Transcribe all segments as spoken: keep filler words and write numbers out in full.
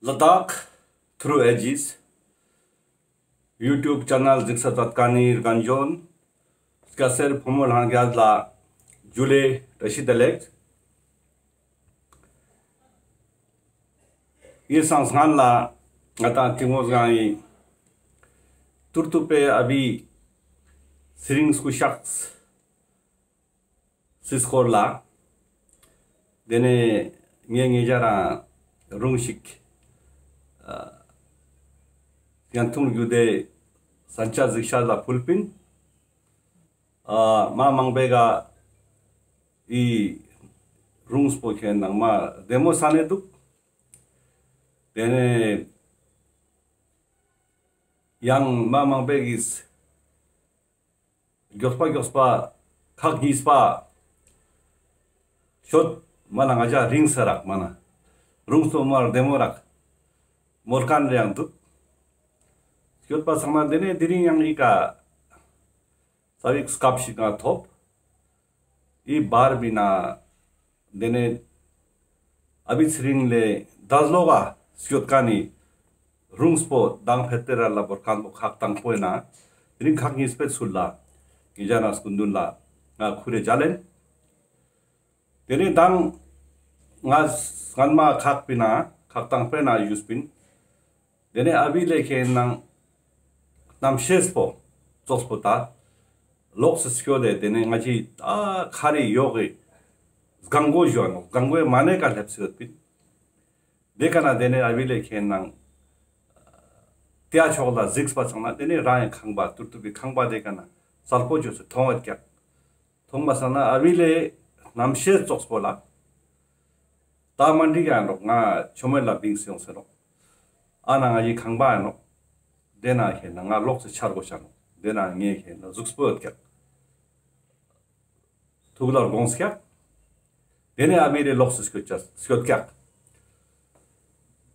ལ་དྭགས་ཐྲུ་ཨེ་ཇིས་ཡུ་ཊུབ་ཅེ་ནལ་གཟིགས་ས་མཛད་མཁན་ནི་རྒན་གཞོན་སྐྱ་སེར་ཕོ་མོ་ལྷན་རྒྱས་ལ་ཇུ་ལེ་བཀྲ་ཤིས་བདེ་ལེགས། ཡེ་སང་སྔན་ལ་ང་དང་ཏིང་མོ་སྒང་ངི་ཏུར་ཏུ་པའི་ཨ་བི་ཚེ་རིང་སྐུ་གཤེགས་སི་སྐོར་ལ། དེ་ནས་ངས་ངེད་ཅག་རང་རུང་ཞིག་ཨ་ཡང་ཐུང་རྒྱུད་དེ་ས་ཆ་གཟིགས་ཤ་ལ་ཕུལ་པིན། ཨ་མ་མང་པོའི་ག་ཨི་རུང་སྤོ་ཁན་ནང་མ་བདེ་མོ་ས་ནས་འདུག་དེ་ནས་ཡང་མ་མང་པོའི་གིས། མགྱོགས་པ་མགྱོགས་པ་ཁག་གཉིས་པ་ཤོད་མ་ན་ང་ཅག་རིང་ས་རག་མ་ན་རུང་སོ་མར་བདེ་མོ་རག་མོལ་མཁན་རེ་ཡང་འདུག་ཤོད་པ་སང་ན་དེ་ནས་དེ་རིང་ཡང་ཨི་ཀ་ས་བིག་སྐབས་ཤིག་ང་ཐོབ། ཨི་བར་བི་ན་དེ་ནས་ཨ་བི་ཚེ་རིང་ལེ་དཱ་ལོག་ག་སྐྱོད་ཀ་ནི་རུང་སྤོ་དང་ཕེ་ཏེ་ར་ལ་བོར་ཁན་པོ་ཁག་དང་པོ་ཡིན་ན་དེ་རིང་ཁག་གཉིས་པའི་ཚུལ་ལ་ངེད་ཅག་ན་སྐུ་མདུན་ལ་ང་ཁུ་རེ་ཇལ་ལེན། དེ་ནས་དང་ང་སྔན་མ་ཁག་པི་ན་ཁག་དང་པོའི་ན་ཡུས་པིན། དེ་ནས་ཨ་བི་ལེ་ཁེན་ནང་རྣམ་ཤེས་པོ་ཙོགས་པོ་ད་ལོགས་སུ་སྐྱོད་དེ་དེ་ནས་ང་ཅི་ད་ཁ་རི་ཡོག་གི་སྒང་གོ་ཞོན་ནོ་སྒང་གོའི་མ་ནེ་ཀ་སླེབས་སུ་ཡོད་པིན། དེ་ཀ་ན་དེ་ནས་ཨ་བི་ལེ་ཁེན་ནང་ཏེ་ཨ་ཕྱོགས་ལ་གཟིགས་པ་ཚང་ན་དེ་ནས་རང་ཡང་ཁང་པ་ཏུར་ཏུ་བི་ཁང་པ་དེ་ཀ་ན་གསལ་པོ་བཅོས་སུ་མཐོང་བ་ཀྱག་མཐོང་བ་སང་ན་ཨ་བི་ལེ་རྣམ་ཤེས་ཙོགས་པོ་ལ་ད་མ་འགྲིག་ཡང་རོགས་ང་ཆོ་མེད་ལ་བིངས་ཡོང་ཟེར་རོགས། ཨ་ན་ང་ཡི་ཁང་པ་ཡང་རོགས། དེ་ན་ཁེན་ན་ང་ལོགས་སུ་ཆ་རྒོ་ཤ་རོགས། དེ་ན་ངས་ཁེན་ན་གཟུགས་པོ་ཡོད་ཀྱག་ཐུགས་ལ་དགོངས་ཀྱག་དེ་ནས་ཨ་བི་ལེ་ལོགས་སུ་སྐྱོད་ཀྱག་སྐྱོད་ཀྱག་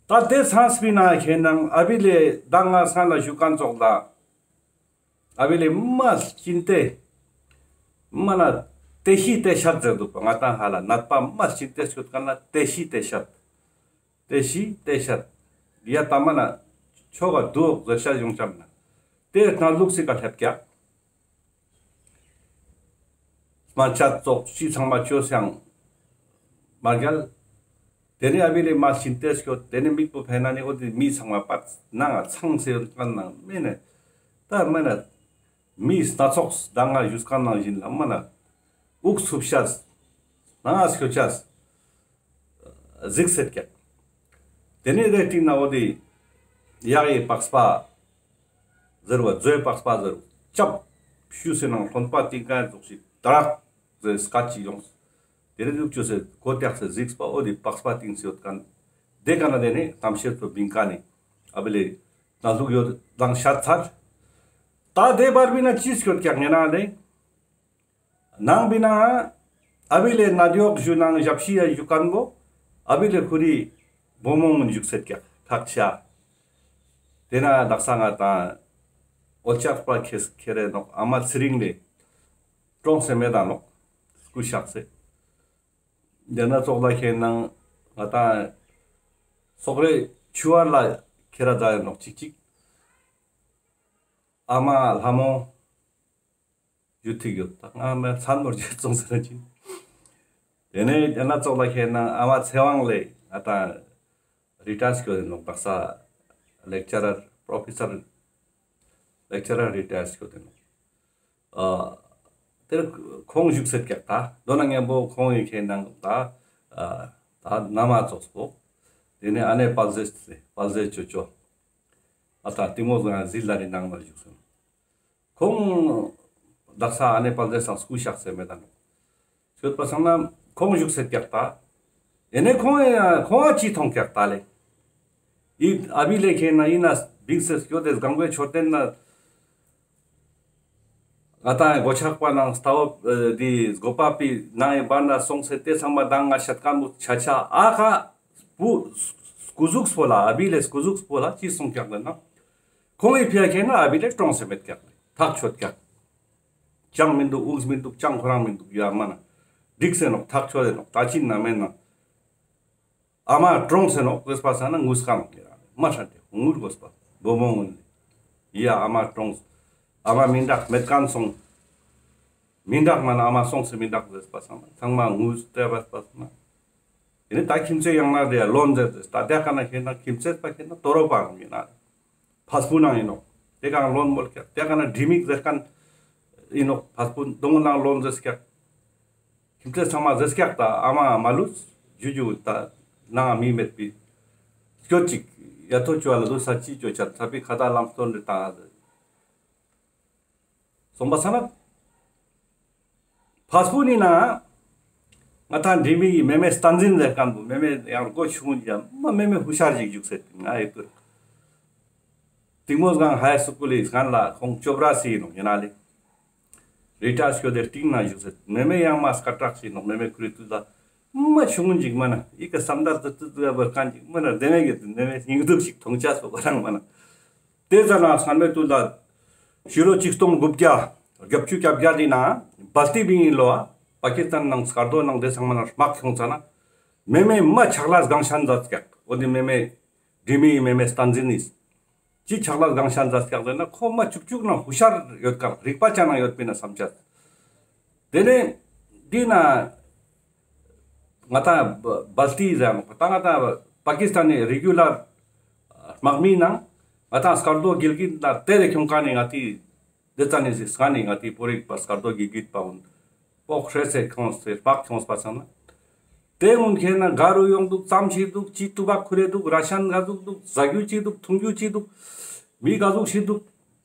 ད་དེ་སང་སྤི་ན་ཁེན་ན་ཨ་བི་ལེ་ད་ང་སང་ལ་ཞུ་མཁན་ཙོགས་ལ། ཨ་བི་ལེ་མ་སྐྱིན་ཏེ། མ་ན་ཏེ་ཤི་ཏེ་ཤད་ཟེར་འདུག་པ་ང་ཏང་ཧ་ལ་ནད་པ་མ་སྐྱིན་ཏེ་སྐྱོད་མཁན་ལ་ཏེ་ཤི་ཏེ་ཤད། ཏེ་ཤི་ཏེ་ཤད། ཡ་ད་མ་ན་ཆོ་ག་དུག་ཟེར་ཤད་ཡོང་ཅམ་ན། ཏེ་ན་ལུག་སི་ཀ་སླེབས་ཀྱག་སྨན་ཆད་ཙོགས་ཤི་ཚང་མ་ཅོས་ཡང་མ་རྒྱལ། དེ་ནས་ཨ་བི་ལེ་མ་སྐྱིན་ཏེ་སྐྱོད། དེ་ནས་མིག་པོ་ཕན་ན་ནི་འོ་དེ་མི་ཚང་མ་པད་ནང་ང་ཚང་སེ་ཡོད་མཁན་ནང་མེད་ནས། ད་མེད་ན་མི་སྣ་ཚོགས་ད་ང་ཞུས་མཁན་ནང་བཞིན་ལ་མ་ན་དབུགས་འཚུབ་ཤས་ནང་ང་སྐྱོད་ཤས་གཟིགས་སེད་ཀྱག་དེ་ནས་དེ་སྟིང་ན་འོ་དེ་ཡག་ཡི་པགས་པ་ཟེར་བ་མཛོའི་པགས་པ་ཟེར་བ་ཅབ་ཤུ་སེ་ནང་ལྷོན་པ་ཏིང་ཀ་ཙོགས་ཤིག་དྲག་ཟེར་སྐད་ཅིག་ཡོངས། དེ་རིང་ལུག་ཅོ་སེ་གོ་ཏེག་སེ་གཟིགས་པ་འོ་དེ་པགས་པ་ཏིང་སེ་ཡོད་མཁན། དེ་ཀ་ན་དེ་ནས་གཏམ་བཤད་ཚོ་བིང་ཀ་ནི་ཨ་བི་ལེ་ན་ལུག་ཡོད་དང་ཤད་ཚར། ད་དེ་བར་བི་ན་ཅི་སྐྱོད་ཀྱག་ངེ་ན་ལེ། ནང་བི་ན་ཨ་བི་ལེ་ན་ཡོག་ཞུ་ནང་ཞབས་ཕྱི་ཡ་ཞུ་མཁན་པོ་ཨ་བི་ལེ་ཁུ་རི་བོ་མོ་མུན་བཞུགས་སེད་ཀྱག་ཐག་ཆ། དེ་ན་དག་ས་ང་དང་འོ་ཅག་པ་ཁེ་ཁེ་རེ་ནོག་ཨ་མ་ཚེ་རིང་ལེ་གྲོངས་སེ་མེད་དང་ནོག་སྐུ་གཤེགས་སེ། དེ་ན་ཙོགས་ལ་ཁེན་ནང་ང་དང་སོག་རེ་ཆུ་བར་ལ་ཁེ་ར་ཛ་ཡོད་ནོག་ཅིག་ཅིག་ཨ་མ་ལྷ་མོ། ཡུ་ཐིག་ཡོད་ད་ང་མེ་ཚན་མོར་ཇེ་ཙོང་ཟེར་ཅིན། དེ་ནས་དེ་ན་ཙོགས་ལ་ཁེན་ན་ཨ་མ་ཚེ་དབང་ལེ་ང་དང་རི་ཊར་སྐྱོད་དེ་ནོག་དག་ས་ལེག་ཅ་རར་པྲོ་ཕེ་སར་ལེག་ཅ་རར་རི་ཊར་སྐྱོད་དེ་ནོག་ཨ་དེར་ཁོང་བཞུགས་སེད་ཀྱག་ད་དོ་ན་ངན་པོ་ཁོང་ཡི་ཁེན་ནང་ད་ཨ་ད་ན་མ་ཙོགས་པོ། དེ་ནས་ཨ་ནེ་དཔལ་ཟས་དཔལ་ཟས་ཅོ་ཅོ་ཨ་ད་ཏིང་མོ་ཟང་ཟི་ལ་རི་ནང་ལ་བཞུགས་སོང་། ཁོང་དག་ས་ཨ་ནེ་དཔལ་ལྡན་སང་སྐུ་གཤེགས་སེ་མེད་ད་ནོག་ཡོད་པ་སང་ན་ཁོང་བཞུགས་སེ་ཀྱག་ད། ཨེ་ནེ་ཁོང་ཡ་ཁོང་ང་ཅི་མཐོང་ཀྱག་ད་ལེ། ཨི་ཨ་བི་ལེ་ཁེན་ན་ཨི་ན་བིང་སེ་སྐྱོད་དེ་སྒང་པའི་མཆོད་རྟེན་ན་ང་ཏང་གོ་ཆག་པ་ནང་ལྟ་བ་འདི་སྒོ་པ་པི་ནང་ཡི་བར་ན་སོང་སེ་དེ་ཚང་མ་དང་ང་ཤད་ཀ་མུ་ཆ་ཆ་ཨ་ཁ་སྐུ་སྐུ་གཟུགས་པོ་ལ་ཨ་བི་ལེ་སྐུ་གཟུགས་པོ་ལ་ཅི་སོང་ཀྱག་ལེ་ན། ཁོང་ངི་ཕི་ཡ་ཁེན་ན་ཨ་བི་ལེ་གྲོངས་སེ་མེད་ཀྱག་ལེ། ཐག་ཆོད་ཀྱག་ཅང་མི་འདུག་དབུགས་མི་འདུག་ཅང་ཁོ་རང་མི་འདུག་ཡ་མ་ན། འགྲིག་སེ་ནོག་ཐག་ཆོད་དེ་ནོག་ད་ཅི་ན་མེད་ན། ཨ་མ་གྲོངས་སེ་ནོག་ཟེར་པ་སང་ན་ངུས་ཀ་ནོག་ཡ་ར། མ་ཧྲ་ཏེ་ངུར་དགོས་པ་བུ་མོ་ངུན་ལེ། ཡ་ཨ་མ་གྲོངས། ཨ་མ་མི་འདག་མེད་མཁན་སོང་། མི་འདག་མ་ན་ཨ་མ་སོང་སེ་མི་འདག་ཟེར་པ་སང་ན་ཚང་མ་ངུས་ཏེ་བས་པ་སང་ན། ཨེ་ནི་ད་ཁྱིམ་མཚེས་ཡང་ན་དེ་ལོན་ཟེར་ཏེ་ད་དེ་ཀ་ན་ཁེ་ན་ཁྱིམ་མཚེས་པ་ཁེ་ན་དོ་རོ་པ་ཡིན་ན། ཕ་སྤུན་ནང་ཡིན་ནོག་དེ་ཀ་ལོན་མོལ་ཀྱག་དེ་ཀ་ན་འབྲི་མིག་ཟེར་མཁན་ཡིན་ནོག་ཕ་སྤུན་དོང་ནང་ལོན་ཟེར་ཀྱག་ཁྱིམ་མཚེས་ཚང་མ་ཟེར་ཀྱག་ད་ཨ་མ་མ་ལུས་ཇུ་ཇུ་ད་ནང་མི་མེད་པའི་སྐྱོ་ཅིག་ཡ་ཐོ་ཅོ་ལ་ལུས་ས་ཅི་ཅོ་ཆ་ཚ་པི་ཁ་ད་ལམ་སྟོན་རེ་ད་སོང་པ་ས་ན། ཕ་སྤུན་ནི་ན་ང་ད་འབྲི་མིག་གི་མེ་མེ་བསྟན་འཛིན་ཟེར་མཁན་བོ་མེ་མེ་ཡང་སྒོ་ཆུང་ཡ་མ་མེ་མེ་ཧུ་ཤར་ཞིག་བཞུགས་སེ་ང་ཡི་ཏུ། ཏིང་མོ་སྒང་ཧའི་སི་ཀུལ་ལི་སྒང་ལ་ཁོང་ཅོ་པ་ར་སི་ཡིན་ནོག་ཡིན་ན་ལེ། རི་ཊ་ཡར་སྐྱོད་དེ་ཏིང་ན་བཞུགས་སེ་མེ་མེ་ཡང་མ་སྐད་གྲགས་སི་ནོག་མེ་མེ་ཁུ་རི་ཏུ་ད་མ་ཆུང་ངུན་ཅིག་མ་ན་ཡི་གེ་བསམ་དར་དུ་དུ་ཡ་བར་མཁན་ཅིག་མ་ན་དེ་མེ་གེ་དུ་མེ་མེ་སྙིང་སྡུག་ཞིག་མཐོང་ཆ་སོ་ག་རང་མ་ན། དེ་ཙ་ན་སྔན་མེ་ཏུ་ད་ཕྱི་ལོ་ཆིག་སྟོང་དགུ་བརྒྱ་བརྒྱད་ཅུ་གྱ་བརྒྱད་དི་ན་བལ་ཏི་བིང་ཡིན་ལོ་ཨ་པ་ཀི་སི་ཐན་ནང་སྐར་རྡོ་ནང་དེ་ཚང་མ་ན་དམག་ཁྱོང་ཙ་ན་མེ་མེ་མ་ཆག་ལས་སྒང་ཤན་མཛད་ཀྱག་འོ་དེ་མེ་མེ་འབྲི་མིག་གི་མེ་མེ་བསྟན་འཛིན་ནི། ཅི་ཆག་ལས་སྒང་ཤན་མཛད་ཀྱག་ཟེར་ན་ཁོ་མ་ཅུག་ཅུག་ན་ཧུ་ཤར་ཡོད་ཀྱག་རིག་པ་ཅན་ན་ཡོད་པིན་ན་བསམ་ཆ། དེ་ནས་འདི་ན་ང་ད་བལ་ཏི་ཟེར་ནོག་ད་ང་ད་པ་ཀི་སི་ཐན་ནི་རི་གུ་ལར་དམག་མི་ནང་ང་ད་སྐར་རྡོ་གིལ་གིད་ན་དེ་རེ་ཁྱོང་ཀ་ནི་ང་ཏི་དེ་ཙ་ནི་ཟིག་ས་ནི་ང་ཏི་པོ་རིག་པ་སྐར་རྡོ་གིལ་གིད་པ་འོན། པོག་ཧྲེ་སེ་ཁྱོངས་སེ་པག་ཁྱོངས་པ་སང་ན། དེ་སྔོན་ཁེ་ན་ག་རུ་ཡོང་འདུག་ཙམ་ཞིག་འདུག་ཅི་ཏུ་བག་ཁུ་རེ་འདུག་ར་ཤན་ག་ཟུག་འདུག་ཟ་རྒྱུ་ཅི་འདུག་འཐུང་རྒྱུ་ཅི་འདུག་མི་ག་ཟུག་ཞིག་འདུག་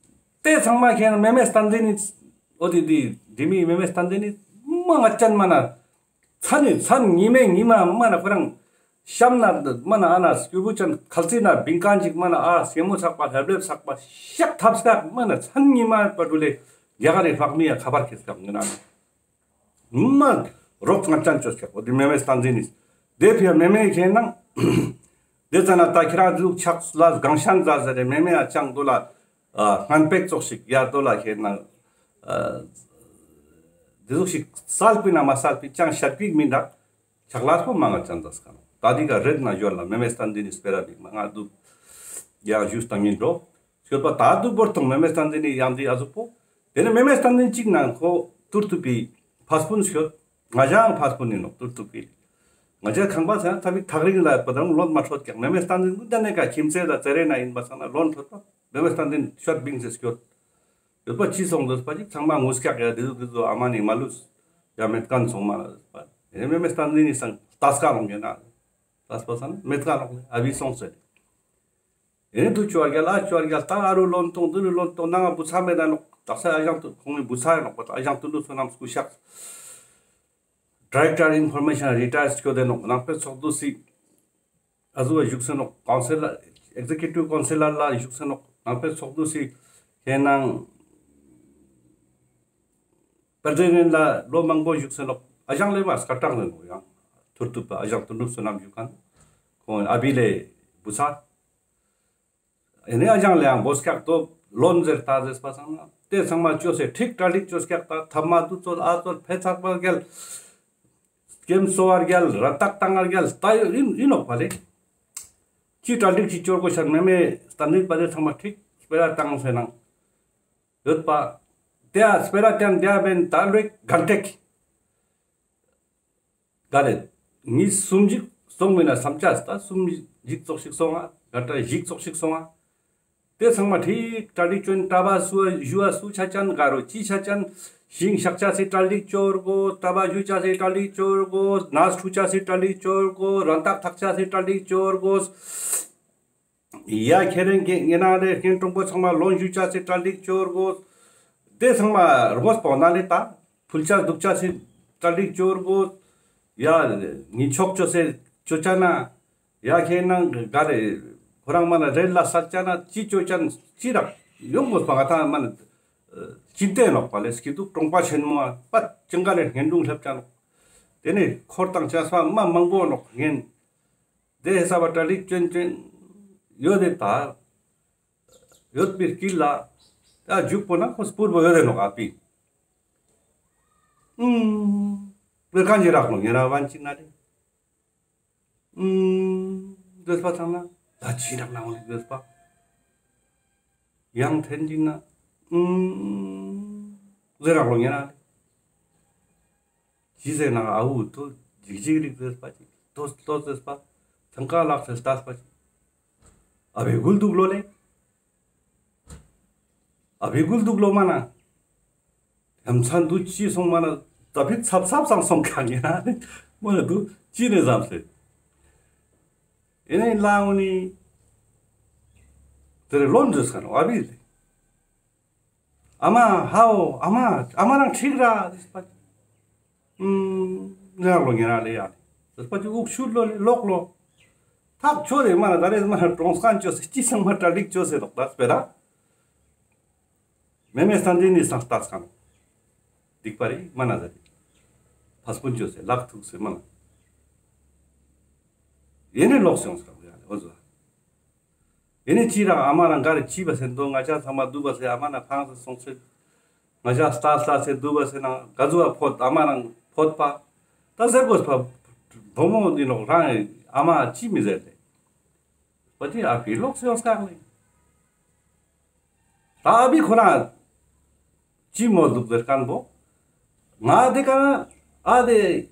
དེ་ཚང་མ་ཁེ་ན་མེ་མེ་བསྟན་འཛིན་ནི་འོ་དེ་དེ་དེ་མི་མེ་མེ་བསྟན་འཛིན་ནི་མ་ང་ཅན་མ་ན་མཚན་ནི་མཚན་ཉི་མའི་ཉི་མ་མ་ན་ཁོ་རང་ཤམ་ན་མ་ན་ཨ་ན་སྐྱུར་བུ་ཅན་ཁལ་ཙི་ན་བིང་ཀ་ཅིག་མ་ན་ཨ་སེ་མོ་ཚག་པ་ལྷེབ་ལྷེབ་ཚག་པ་ཤག་ཐབ་སྐག་མ་ན་མཚན་ཉི་མ་པ་འགྲུལ་ལེ་རྒྱ་གར་རི་ལྷག་མི་ཡ་ཁ་པར་ཁེ་སྐག་ངི་ན། མ་རོགས་ང་ཅན་ཅོས་ཀྱག་འོ་དེ་མེ་མེ་བསྟན་འཛིན་ནི། དེ་ཕི་ཡ་མེ་མེ་ཁེ་ན། དེ་ཙ་ན་ད་ཁྱེད་རང་ཟུག་ཆག་ལ་སྒང་ཤན་ཟ་ཟེར་རེ་མེ་མེ་ཡ་ཅང་དུ་ལ་སྔན་པེག་ཙོགས་ཤིག་ཡ་དུ་ལ་ཁེ་ན། དེ་ཟུག་ཤིག་སལ་པི་ན་མ་སལ་པི་ཅང་ཤད་པིག་མི་འདག་ཆག་ལ་སོ་མ་ང་ཅན་ཟ་སྐ་ནོ། ད་དི་ག་རེད་ན་ཡོད་ལ་མེ་མེ་བསྟན་འཛིན་ནི་སྤེ་ར་བིག་མ་ང་དུ་ཡང་ཞུས་ཏང་ཡིན་འགྲོ། སྐྱོད་པ་ད་དུ་བོར་ཐོང་མེ་མེ་བསྟན་འཛིན་ནི་ཡང་དི་ཨ་ཟུག་པོ། དེ་ནས་མེ་མེ་བསྟན་འཛིན་གཅིག་ནང་ཁོ་ཏུར་ཏུ་པི་ཕ་སྤུན་སྐྱོད། ང་ཞའང་ཕ་སྤུན་ཡིན་ནོག་ཏུར་ཏུ་པི། ང་ཞའི་ཁང་པ་ཚང་ཐ་བི་ཐག་རིང་ལ་པ་དང་ལོན་མ་འཕྲོད་ཀྱག་མེ་མེ་བསྟན་འཛིན་ཀུན་ད་ནས་ཀ་ཁྱིམ་མཚེས་ལ་ཙེ་རེ་ན་ཡིན་པ་ཚང་ན་ལོན་འཕྲོད་པ་མེ་མེ་བསྟན་འཛིན་ཤོད་བིང་སེ་སྐྱོད། ཡོད་པ་ཅི་སོང་འདོད་པ་ཅིག་ཚང་མ་ངུས་ཀྱག་ཡ་དེ་ཟུག་དེ་ཟུག་ཨ་མ་ནི་མ་ལུས་ཡ་མེད་མཁན་སོང་མ་ལ་ཟེར་པ། དེ་ནས་མེ་མེ་བསྟན་འཛིན་ནི་སང་ལྟ་སྐ་རུང་ཡོད་ན་ལྟ་སྤོ་སང་མེད་མཁན་རུང་ཨ་བི་སོང་ཟེར། ཨེ་ནི་དུ་ཅོ་བར་རྒྱལ་ཨ་ཅོ་བར་རྒྱལ་ད་ཨ་རུ་ལོན་ཏོང་དུ་རུ་ལོན་ཏོང་ནང་ང་བུ་ཚ་མེད་ད་ནོག་དག་ས་ཨ་ཞང་དུ་ཁོང་གི་བུ་ཚ་ཡ་ནོག་པ་ད་ཨ་ཞང་དུ་ལུ་སོ་ནམ་སྐུ་ཤག་ཌི་རེག་ཊར་ཨིན་ཕོར་མེ་ཤན་རི་ཊ་ཡར་སྐྱོད་དེ་ནོག་ནང་པའི་ཚོགས་འདུ་སི་ཨ་ཟུ་བ་བཞུགས་སེ་ནོག་ཀའུན་སི་ལར་ཨེག་ཟེ་ཀི་ཊིབ་ཀའུན་སི་ལར་ལ་བཞུགས་སེ་ནོག་ནང་པའི་ཚོགས་འདུ་སི་ཁེ་ནང་པར་ཛེ་ཌེན་ཊ་ལ་ལོ་མང་པོ་བཞུགས་སེ་ནོག་ཨ་ཞང་ལེ་མ་སྐར་གྲངས་ལེ་ནོག་ཡང་ཐུར་ཐུབ་པ་ཨ་ཞང་དུ་ནུབ་སོ་ནམ་བཞུགས་མཁན་ཁོང་ཨ་བི་ལེ་བུ་ཚ། ཨེ་ནི་ཨ་ཞང་ལེ་ཡང་བོ་སྐྱག་ཏོ་ལོན་ཟེར་ལྟ་ཟེར་པ་སང་ན་དེ་ཚང་མ་ཅོས་སེ་ཁྲིག་གྲ་སྒྲིག་ཅོས་སྐྱག་ལྟ་ཐབ་མ་དུ་ཙོལ་ཨ་ཙོལ་ཕེ་ཚག་པ་རྒྱལ། སྐེམ་སོ་བ་རྒྱལ་ར་ཏག་ཏང་ང་རྒྱལ་ལྟ་ཡོད་ཡིན་ཡིན་ནོག་པ་ལེ། ཅི་གྲ་སྒྲིག་ཅི་ཅོར་གོ་ཤར་མེ་མེ་སྟན་རིག་པ་དེ་ཚང་མ་ཁྲིག་སྤེ་ར་བཏང་སེ་ནང་ཡོད་པ། དེ་ཨ་སྤེ་ར་བཏང་དེ་ཨ་བན་ད་ལོས་གན་ཏེག་ག་རེ། ཉིས་སུམ་ཞིག་སོང་མིན་ན་བསམ་ཆ་ད་སུམ་ཞིག་ཙོགས་ཤིག་སོང་ང་ག་ཏ་ཞིག་ཙོགས་ཤིག་སོང་ང་། དེ་ཚང་མ་ཁྲིག་གྲ་སྒྲིག་ཅོ་ཡིན། གྲྭ་པ་སུ་ཞུ་བ་སུ་ཆ་ཅན་ག་རུ་ཅི་ཆ་ཅན། ཞིང་གཤག་ཆ་སི་གྲ་སྒྲིག་ཅོར་གོས། གྲྭ་པ་ཞུ་ཆ་སི་གྲ་སྒྲིག་ཅོར་གོས། ནས་ཁྲུ་ཆ་སི་གྲ་སྒྲིག་ཅོར་གོས། རང་རྟགས་ཐག་ཆ་སི་གྲ་སྒྲིག་ཅོར་གོས། ཡ་ཁྱེད་རང་གི་ངེ་ན་རེ་ཁེན་གྲོང་པོ་ཚང་མ་ལོན་ཞུ་ཆ་སི་གྲ་སྒྲིག་ཅོར་གོས། དེ་ཚང་མ་རོགས་པོ་ན་ལེ་ད་ཕུལ་ཆ་སྡུག་ཆ་སི་གྲ་སྒྲིག་ཅོར་གོས། ཡ་ཉིན་ཆོག་ཅོ་སེ་ཅོ་ཆ་ན། ཡ་ཁེན་ནང་ག་རེ་ཁོ་རང་མ་ན་རེད་ལ་ས་ཆ་ན་ཅི་ཅོ་ཆ་ན་ཅི་རག་ཡོང་གོས་པ་ང་ད་མ་ན་ཅི་ཏེ་ནོག་པ་ལེ་སྐྱིད་སྡུག་གྲོང་པ་ཆེན་མོ་ཨ་པ་ཅང་ག་ལེ་ངན་སྒྲུང་སླེབས་ཆ་ནོག་དེ་ནས་འཁོར་དང་ཆ་ས་མ་མང་པོ་ནོག་ངན། དེ་ཧེ་ས་བ་གྲ་སྒྲིག་ཅོན་ཅོན་ཡོད་དེ་ད། ཡོད་པའི་དཀྱིལ་ལ་ད་རྒྱུག་པོ་ན་ཁོ་སྤུར་བོ་ཡོད་དེ་ནོག་ཨ་པི། ཨུམ། བེ་གང་ཅི་རག་ནོག་ཉེ་ར་བན་ཅིག་ན་རེ། ཨུམ། ཟེར་པ་ཚང་ན་ད་ཅི་རག་ན་འོང་ཟེར་པ། ཡང་ཐེན་ཅིག་ན་ཨུམ་ཟེར་རག་ལོ་ཉེ་རང་ལེ། ཅི་ཟེར་ན་ཨ་འུ་ཏོ་ཇིག་ཇིག་རིག་ཟེར་པ་ཅིག་ཏོ་ཏོ་ཟེར་པ་ཚང་ཀ་ལག་ཟེར་ལྟས་པ་ཅིག་ཨ་བི་གུལ་དུག་ལོ་ལེ། ཨ་བི་གུལ་དུག་ལོ་མ་ན། ཡ་མཚན་དུ་ཅི་སོང་མ་ན་ད་ཕིག་ཚབ་ཚབ་སང་སོང་ཁ་ཉེ་ན་མ་ན་དུ་ཅི་ནེ་ཟམ་སེ། ཨེ་ནེ་ལ་འུ་ནི་དེ་རེ་ལོན་ཟེར་ས་ནོ་ཨ་བི་ལེ། ཨ་མ་ཧའོ་ཨ་མ་ཨ་མ་རང་ཁྲིག་ར་ཟེར་པ། ཨུམ་ཉག་ལོ་ཉེ་རང་ལེ་ཡ་ཟེར་པ་ཅིག་དབུགས་ཆུད་ལོ་ལེ་ལོག་ལོ། ཐག་ཆོད་དེ་མ་ན་ད་རེ་མ་ན་གྲོངས་ཁན་ཅོས་སེ་ཅི་སང་མ་གྲ་སྒྲིག་ཅོས་སེ་ལོག་ད་སྤེ་ར། མེ་མེ་སྟན་ཏེ་ནི་སང་ལྟས་ཁན། སྡིག་པ་རེ་མ་ན་ཟེར། ཕ་སྤུན་ཅོས་སེ་ལག་ཐུག་སེ་མ་ན། ཨེ་ནེ་ལོག་སོང་ས་ཡ་ལེ་འོ་ཟོ། ཨེ་ནེ་ཅི་རང་ཨ་མ་རང་ག་རེ་ཅི་བ་སེ་འདུག་ང་ཅག་ཚང་མ་འདུག་བ་སེ་ཨ་མ་ན་ཕངས་སེ་སོང་སེ། ང་ཅག་ལྟས་ལྟས་སེ་འདུག་བ་སེ་ན་ག་ཟུག་བ་ཕོད་ཨ་མ་རང་ཕོད་པ། ད་ཟེར་དགོས་པ། བུ་མོ་འདི་ནོག་རང་ཨ་མ་ཅི་མི་ཟེར་ཏེ། པ་ཏི་ཨ་བི་ལོག་སེ་ཡོང་སྐག་ལེ། ད་ཨ་བི་ཁོ་རང་ཅི་མོལ་དུག་ཟེར་ཁན་བོ། ང་དེ་ཀ་ཨ་དེ་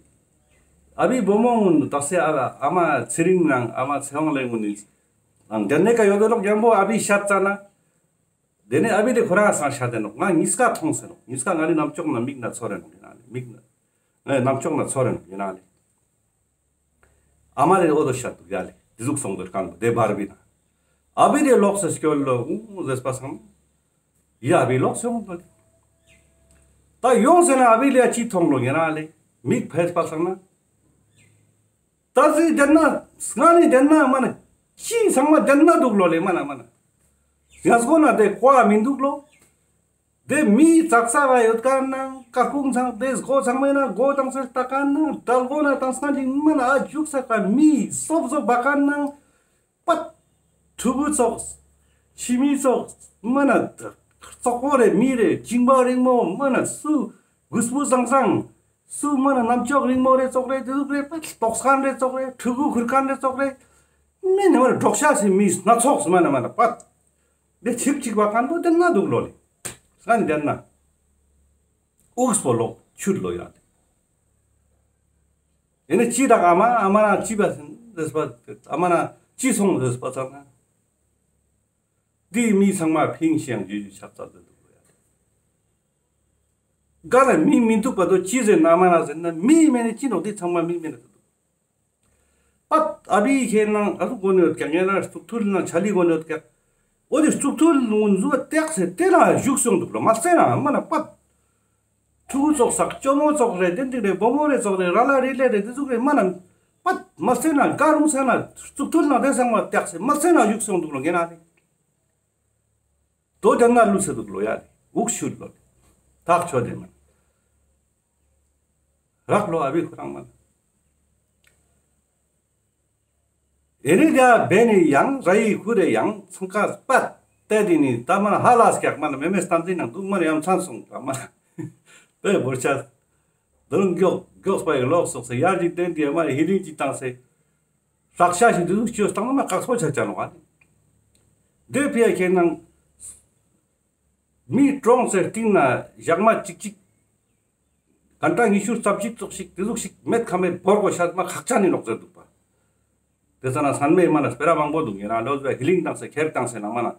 ཨ་བི་བུ་མོ་ངུན་ཏག་སེ་ཨ་ཨ་མ་ཚེ་རིང་ནང་ཨ་མ་ཚེ་དབང་ལེ་ངུན་ནི་ནང་དེ་ནེ་ཀ་ཡོད་དེ་ལོག་རྒྱང་བོ་ཨ་བི་ཤད་ཙ་ན། དེ་ནེ་ཨ་བི་དེ་ཁོ་རང་སང་ཤད་དེ་ནོག་ང་ཉིས་ཀ་ཐོང་སེ་ནོག་ཉིས་ཀ་ང་ནི་ནམ་ཅོག་ན་མིག་ན་ཚོར་རེ་ནོག་ཡིན་ན་ལེ་མིག་ན་ནམ་ཅོག་ན་ཚོར་རེ་ནོག་ཡིན་ན་ལེ། ཨ་མ་ལེ་འོ་དོ་ཤད་དུག་ཡ་ལེ། དེ་ཟུག་སོང་དེར་ཁན་བོ་དེ་བར་བི་ན། ཨ་བི་དེ་ལོག་སེ་སྐྱོད་ལོ་འུ་ཟེར་པ་སང་། ཡ་ཨ་བི་ལོག་སེ་ཡོང་དོ་ལེ། ད་ཡོང་སེ་ན་ཨ་བི་ལེ་ཡ་ཅི་ཐོང་ལོ་ཡིན་ན་ལེ། མིག་ཕེས་པ་སང་ན། ད་ཟི་དེན་ན་སྔ་ནི་དེན་ན་མ་ན་ཅི་ཚང་མ་དེན་ན་དུག་ལོ་ལེ་མ་ན་མ་ན། ཡ་སྒོ་ན་དེ་ཀོ་མི་དུག་ལོ། དེ་མི་ཙག་ཙག་ག་ཡོད་ཁན་ནང་ཀ་ཁུང་ཚང་དེ་སྒོ་ཚང་མེ་ན་སྒོ་དང་སེ་ལྟ་ཁན་ནང་དལ་སྒོ་ན་དང་སྔ་ནི་མ་ན་ཨ་ཇུག་ས་ཀ་མི་སོབ་སོབ་བ་ཁན་ནང་པད་ཕྲུ་གུ་ཙོགས་ཕྱི་མི་ཙོགས་མ་ན་ཙོག་པོ་རེ་མི་རེ་ཅིང་པ་རིང་མོ་མ་ན་སུ་གུས་པོ་ཟང་ཟང་། སུ་མ་ན་ནམ་ཅོག་རིང་མོ་རེ་ཙོག་རེ་དེ་ཟུག་རེ་པད་ལྟོགས་ཁན་རེ་ཙོག་རེ་ཕྲུ་གུ་ཁུར་ཁན་རེ་ཙོག་རེ་མེ་ནེ་མ་ན་འབྲོག་ཤ་སི་མི་སྣ་ཚོགས་མ་ན་མ་ན་པད་དེ་ཆིག་ཆིག་བ་ཁན་བོ་དེན་ན་དུག་ལོ་ལེ། སྔ་ནི་དེན་ན་འུགས་པོ་ལོག་ཆུད་ལོ་ཡ་ལེ། ཨེ་ནེ་ཅི་དག་ཨ་མ་ཨ་མ་ན་ཅི་བ་སེ་ཟེར་པ་ཨ་མ་ན་ཅི་སོང་ཟེར་པ་ཚང་ན། དེ་མི་ཚང་མ་ཕིང་ཤིང་ཇུ་ཇུ་ཆག་ཚ་ཟེར་དུག་ལོ་ཡ་ལེ། ག་ལ་མི་མི་དུག་པ་དོ་ཅི་ཟེར་ན་མ་ན་ཟེར་ན་མི་མེ་ནེ་ཅི་ནོག་དེ་ཚང་མ་མི་མེ་ནེ་ཟེར་དུག་པད་ཨ་བི་ཁེ་ནང་ཨ་ཟུག་གོ་ནེ་ཡོད་ཀྱག་ཉེ་ན་རྩུག་ཐུལ་ནང་ཆ་ལི་གོ་ནེ་ཡོད་ཀྱག་འོ་དེ་རྩུག་ཐུལ་ལུང་ཟུ་བ་ཏེག་སེ་དེ་ན་ཞུགས་སོང་དུག་ལོ་མ་སེ་ན་མ་ན་པད། ཕྲུ་གུ་ཙོགས་སག་ཅོ་མོ་ཙོགས་རེ་དེན་དེ་རེ་བུ་མོ་རེ་ཙོགས་རེ་ར་ལ་རི་ལེ་རེ་དེ་ཟུག་རེ་མ་ན་པད་མ་སེ་ན་ག་རུང་སེ་ན་རྩུག་ཐུལ་ནང་དེ་ཚང་མ་ཏེག་སེ་མ་སེ་ན་ཞུགས་སོང་དུག་ལོ་ངེ་ན་ལེ། དོ་དེན་ན་ལུས་སེ་དུག་ལོ་ཡ་ལེ། འུག་ཤུལ་ལོ་ལེ། ཐག་ཆོད་དེ་མ་ན། རག་ལོ་ཨ་བི་ཁོ་རང་མ་ན། ཨེ་རེ་རྒྱ་བེ་ནི་ཡང་ར་ཡི་ཁུ་རེ་ཡང་ཚང་ཀ་པད་དེ་དི་ནི་ད་མ་ན་ཧ་ལ་སྐྱག་མ་ན་མེ་མེ་སྟན་ཏི་ནང་དུག་མ་ན་ཡ་མཚན་སོང་ད་མ་ན་པེ་བོར་ཆ་དོ་རུང་མགྱོགས་མགྱོགས་པ་ཡི་ལོག་སོགས་སེ་ཡར་ཅིག་བསྟན་ཏི་ཡ་མ་ན་ཧི་ལིང་ཅིག་བཏང་སེ་ལག་ཤ་ཞིག་དུ་ཟུག་ཅོས་བཏང་ན་མ་ཀག་སོ་ཆ་ཆ་ནོག་ཨ་ནི་དེ་ཕི་ཡ་ཁེ་ནང་མི་གྲོངས་སེ་སྟིང་ན་ཞག་མ་ཅིག་ཅིག་གན་ཏ་ཉི་ཤུ་རྩ་བཞི་ཙོགས་ཤིག་དེ་ཟུག་ཤིག་མེད་ཁ་མེད་བོར་གོ་ཤ་མ་ཁག་ཅན་ནི་ནོག་ཟེར་དུག་པ། དེ་ཙ་ན་སན་མེ་མ་ན་སྤེ་ར་མང་པོ་དུག་ཡིན་ན་ལོ་ཟེར་ཧི་ལིང་བཏང་སེ་ཁེར་བཏང་སེ་ན་མ་ན་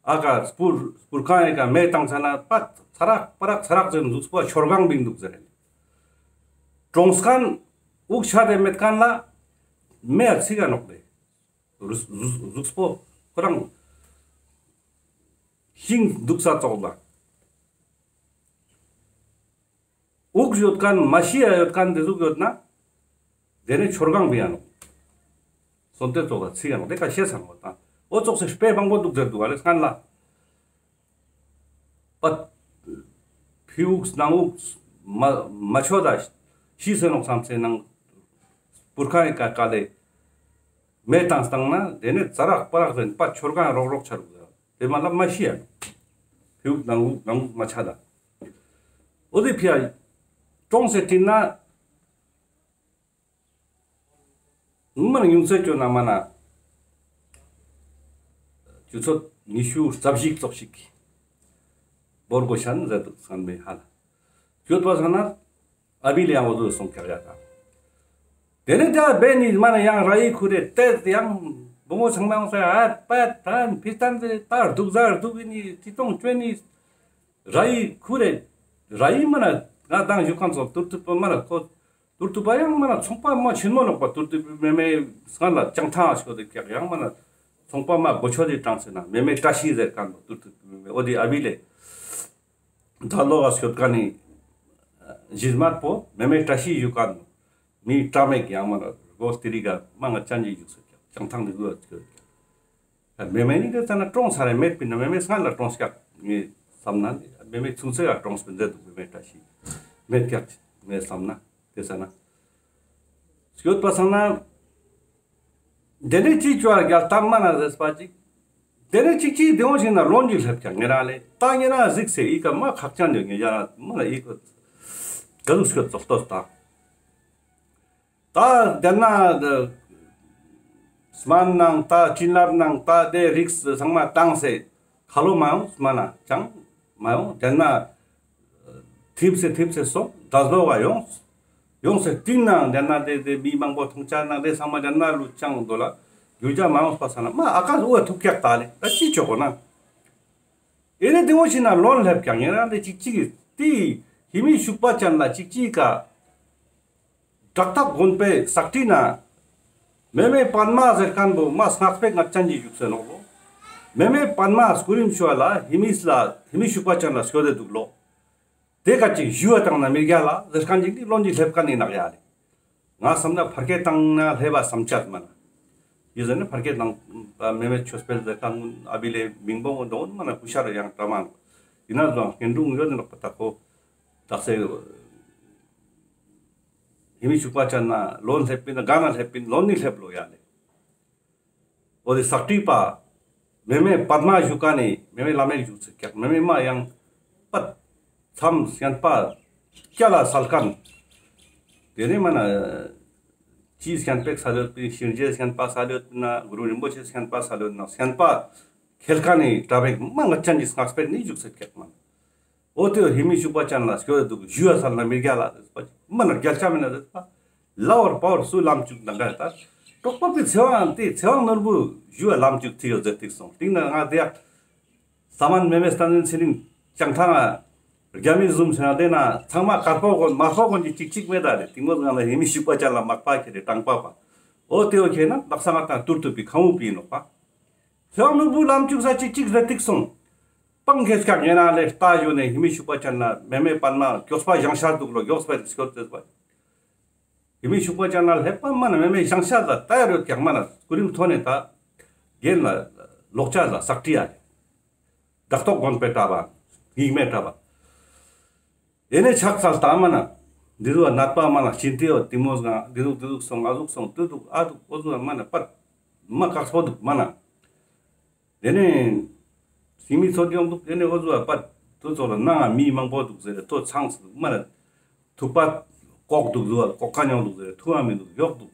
ཨ་ཀ་སྤུར་སྤུར་ཁང་ཡི་ཀ་མེ་བཏང་ས་ན་པ་ཚ་རག་པ་རག་ཚ་རག་ཟེར་ནི་ཟུག་སྤོ་ཤོར་གང་བིང་དུག་ཟེར་རེ། གྲོངས་ཁན་དབུགས་ཆད་དེ་མེད་ཁན་ལ་མེ་ཡ་ཚིག་ག་ནོག་ལེ། ཟུགས་པོ་ཁོ་རང་ཤིང་དུག་ས་ཙོགས་ལ། དབུགས་ཡོད་ཁན་མ་ཤི་ཡ་ཡོད་ཁན་དེ་ཟུག་ཡོད་ན། དེ་ནེ་ཆོར་གང་བི་ཡ་ནོག་སོན་ཏེ་ཙོགས་ལ་ཚིག་ཡ་ནོག་དེ་ཀ་ཤེས་ས་ནོག་ད། འོ་ཙོགས་སེ་དཔེ་མང་པོ་དུག་ཟེར་དུག་ཨ་ལེ་སྔན་ལ། པ། ཕི་དབུགས་ནང་དབུགས་མ་མ་ཆོད་ད་ཤི་སེ་ནོག་བསམ་སེ་ནང་སྤུར་ཁང་ཡི་ཀ་ཀ་ལེ་མེ་བཏང་སྟངས་ན་དེ་ནེ་ཙ་རག་པ་རག་ཟེར་པ་ཆོར་གང་རོག་རོག་ཆ་རུག་ཟེར་དེ་མ་ལ་མ་ཤི་ཡ་ནོག་ཕི་དབུགས་ནང་དབུགས་ནང་དབུགས་མ་ཆ་ད། འོ་དེ་ཕི་ཡ་གྲོངས་སེ་དྲིན་ན། མ་ན་ཉུང་ཙེ་ཅོ་ན་མ་ན། ཆུ་ཚོད་ཉི་ཤུ་རྩ་བཞི་ཙོགས་ཤིག་བོར་གོས་ཤན་ཟེར་དུག་སྔན་མེ་ཧ་ལ། སྐྱོད་པ་སང་ན་ཨ་བི་ལེ་ཡང་འོ་དོ་སོང་ཀྱག་ཡ་ད། དེ་ནེ་ད་བེ་ནི་མ་ན་ཡང་ར་ཡི་ཁུ་རེ་ཏེ་ཡང་བུ་མོ་ཚང་མ་ཡོང་ས་ཨ་པད་ཏན་ཕི་ཏན་ཏེ་ད་རྡུག་ཟ་རྡུག་ཨིན་ནི་ཅི་ཏོང་ཅོ་ནི་ར་ཡི་ཁུ་རེ་ར་ཡི་མ་ན་ང་དང་ཞུ་ཁན་ཚོ་ཏུར་ཏུར་པ་མ་ན་ཁོ་ཏུར་ཏུར་པ་ཡང་མ་ན་ཚོང་པ་མ་ཆེན་མོ་ནོག་པ་ཏུར་ཏུར་པ་མེ་མེ་སྔ་ལ་ཅང་ཐང་ཨ་ཤོ་དེ་ཀྱག་ཡང་མ་ན་ཚོང་པ་མ་གོ་ཆོ་དེ་ཀྲང་སེ་ན་མེ་མེ་བཀྲ་ཤིས་ཟེར་ཁན་པོ་ཏུར་ཏུར་པ་མེ་མེ་འོ་དེ་ཨ་བི་ལེ། ད་ལོ་ག་སྐྱོད་ཀ་ནི་ཞིས་མར་པོ་མེ་མེ་བཀྲ་ཤིས་ཞུ་ཀ་ནོ་མི་བཀྲ་མེད་ཀྱི་ཡང་མ་ན་རྒོ་སྟི་རི་ག་མ་ང་ཅན་ཅི་ཞུགས་སོ་ཀྱག་ཅང་ཐང་ནི་གུ་སྐྱོད་ཀྱག་མེ་མེ་ནི་དེ་ཙ་ན་གྲོངས་ས་རེ་མེད་པིན་ན་མེ་མེ་སྔ་ལ་གྲོངས་ཀྱག་ངས་བསམ་ན་མེ་མེ་ཆུང་ཚེ་ག་གྲོངས་པིན་ཟེར་དུག་མེ་མེ་བཀྲ་ཤིས་མེད་ཀྱག་ངས་བསམ་ན་དེ་ཙ་ན་སྐྱོད་པ་སང་ན། དེ་ནེ་ཅི་ཅོ་རྒྱལ་གཏམ་མ་ན་ཟེར་པ་ཅིག་དེ་ནེ་ཅིག་ཅིག་དེ་འོང་ཞིག་ན་ལོན་ཅིག་སླེབས་ཀྱང་ངེ་རང་ལེ་ད་ངེ་རང་གཟིགས་སེ་ཨི་ཀ་མ་ཁག་ཅན་དེ་ངེ་རང་མ་ན་ཨི་ཀ་ག་ཟུག་སྐྱོད་ཙོག་ཏོ་ད། ད་དེ་ན་སྨན་ནང་ད་བྱིན་རླབས་ནང་ད་དེ་རིགས་ཚང་མ་བཏང་སེ་ཁ་ལོ་མ་ཡོང་སྨན་ན་ཅང་མ་ཡོང་དེ་ན། ཐིབས་སེ་ཐིབས་སེ་སོང་། དྲ་ཟློག་ག་ཡོངས། ཡོངས་སེ་སྟིང་ནང་དེ་ན་དེ་དེ་མི་མང་པོ་མཐོང་ཆ་ནང་དེ་ཚང་མ་དེ་ན་ལུ་ཅང་དོ་ལ་རྒྱུ་ཆ་མ་ཡོངས་པ་ས་ན་མ་ཨ་ཀ་ཟུ་བ་ཐུག་ཀྱག་ད་ལེ་ད་ཅི་ཆོག་གོ་ན། ཨེ་རེ་དེ་འོ་ཞིག་ན་ལོན་སླེབས་ཀྱང་ཡིན་རང་དེ་ཅིག་ཅིག་གི་དེ་ཧི་མི་ཤུག་པ་ཅན་ལ་ཅིག་ཅིག་ག་བྲག་ཐག་དགོན་པའི་ས་ཁྲི་ན་མེ་མེ་པདྨ་ཟེར་མཁན་པོ་མ་སྔགས་པའི་ངག་ཅན་གྱི་བཞུགས་སེ་ནོག་ལོ། མེ་མེ་པདྨ་སྐུ་རིམ་ཞུ་བ་ལ་ཧི་མིས་ལ་ཧི་མི་ཤུག་པ་ཅན་ལ་སྐྱོད་དེ་འདུག་ལོ། དེ་ཀ་ཅིག་ཞུ་བ་བཏང་ན་མི་རྒྱལ་ལ་ཟེར་མཁན་ཅིག་ནི་ལོན་ཅིག་སླེབས་མཁན་ནི་ནག་ཡ་རེད། ང་བསམ་ན་ཕར་སྐད་བཏང་ན་སླེབས་པ་བསམ་ཆད་མ་ན། ཡི་ཟེར་ན་ཕར་སྐད་བཏང་མེ་མེ་ཆོས་འཕེལ་ཟེར་མཁན་ཨ་བི་ལེ་མིང་པོ་འོང་འདོན་མ་ན་ཀུ་ཤ་རུ་ཡང་བཀྲ་མ་ནོག། ཡིན་ན་ཟོང་སྐྱེ་འགྲོ་ཡོད་ནི་ནོག་པ་ད་ཁོ་དག་སེ། ཧི་མི་ཤུག་པ་ཅན་ན་ལོན་སླེབས་པིན་ན་ག་ན་སླེབས་པིན་ལོན་ནི་སླེབས་ལོ་ཡ་ལེ། འོ་དེ་ས་ཁྲི་པ་མེ་མེ་པདྨ་བཞུགས་ཀ་ནི་མེ་མེ་བླ་མེད་བཞུགས་ཚུལ་ཀྱག་མེ་མེ་མ་ཡང་པད་མཚམས་བཤན་པ་སྐྱ་ལ་སལ་མཁན། དེ་ནི་མ་ན་ཅི་བཤན་པ་སལ་ཡོད་པིན་གཤིན་རྗེ་བཤན་པ་སལ་ཡོད་པིན་ན་གུ་རུ་རིན་པོ་ཆེ་བཤན་པ་སལ་ཡོད་ན་བཤན་པ་ཁེལ་མཁན་ནི་གྲྭ་པ་མ་ངག་ཅན་གྱི་སྔགས་པ་ནི་བཞུགས་ཚུལ་ཀྱག་མ། འོ་དེ་ཧི་མི་ཤུག་པ་ཅན་ལ་སྐྱོད་དེ་འདུག་ཞུ་བ་ས་ན་མི་རྒྱལ་ལ་ཟེར་པ་མ་ན་རྒྱལ་ཆ་མེད་ན་ཟེར་པ། ལ་བར་པ་བར་སུ་ལམ་བཅུག་ན་འགའ་ད། གྲོགས་པོ་པའི་ཚེ་དབང་དེ་ཚེ་དབང་ནོར་བུ་ཞུ་བ་ལམ་བཅུག་ཐིག་ཡོད་ཟེར་ཐིག་སོང་། སྟིང་ན་ང་དེ་ཡག་ས་མན་མེ་མེ་སྟན་འཛིན་ཚེ་རིང་བྱང་ཐང་ང་རྒྱ་མི་བཟུམ་ཟེར་ན་དེ་ན་ཚང་མ་དཀར་པོ་གོན་དམར་པོ་གོན་གྱི་ཅིག་ཅིག་མེད་ད་རེད། སྟིང་མོ་ང་ལ་ཧི་མི་ཤུག་པ་ཅན་ལ་མག་པ་ཁྱེར་རེ་དྲང་པ་པ། འོ་དེ་འོ་ཁྱེར་ན་ལག་ས་ང་དང་ཏུར་ཏུ་པའི་ཁང་བུ་པའི་ནོག་པ། ཚེ་དབང་ནོར་བུ་ལམ་བཅུག་ས་ཅིག་ཅིག་ཟེར་ཐིག་སོང་། སྤང་ཁེས་ཀྱག་ངེ་ན་ལེ་ལྟ་ཞུ་ནས་ཧི་མི་ཤུག་པ་ཅན་ལ་མེ་མེ་པདྨ་མགྱོགས་པ་བཞེངས་ཤར་འདུག་ལོ། མགྱོགས་པ་རིགས་སྐྱོར་ཏེ་པ། ཧི་མི་ཤུག་པ་ཅན་ལ་སླེབས་པ་མ་ན་མེ་མེ་བཞེངས་ཤར་ལ་ལྟ་ཡ་རོད་ཀྱག་མ་ན་སྐུ་རིམ་ཐོན་ནས་ད་རྒན་ལ་ལོག་ཅ་ལ་སག་ཏི་ཡ་ལེ། བདག་ཐོག་དགོན་པའི་གྲྭ་པ་ཡིག་མེད་གྲྭ་པ། དེ་ནས་ཕྱག་འཚལ་ལྟ་མ་ན་འདི་རུ་ནད་པ་མ་ན་ཤིན་ཏེ་འོ་དེ་མོ་ཟང་འདི་ཟུག་འདི་ཟུག་སོང་ཨ་ཟུག་སོང་དུ་འདུག་ཨ་འདུག་འོ་ཟུག་མ་ན་པད་མ་དཀགས་པོ་འདུག་མ་ན། དེ་ནས་ཤི་མི་ཚོ་ཡོང་འདུག། དེ་ནས་འོ་ཟུག་པད་དུ་ཚོ་ལ་ནང་ང་མི་མང་པོ་འདུག་ཟེར་ཏོ་ཚང་སི་འདུག་མ་ན། ཐུག་པ་ལྐོག་འདུག་ཟུག་ལྐོག་ཁ་ཉོང་འདུག་ཟེར་ཐུག་ཨ་མི་འདུག་ཡོག་འདུག།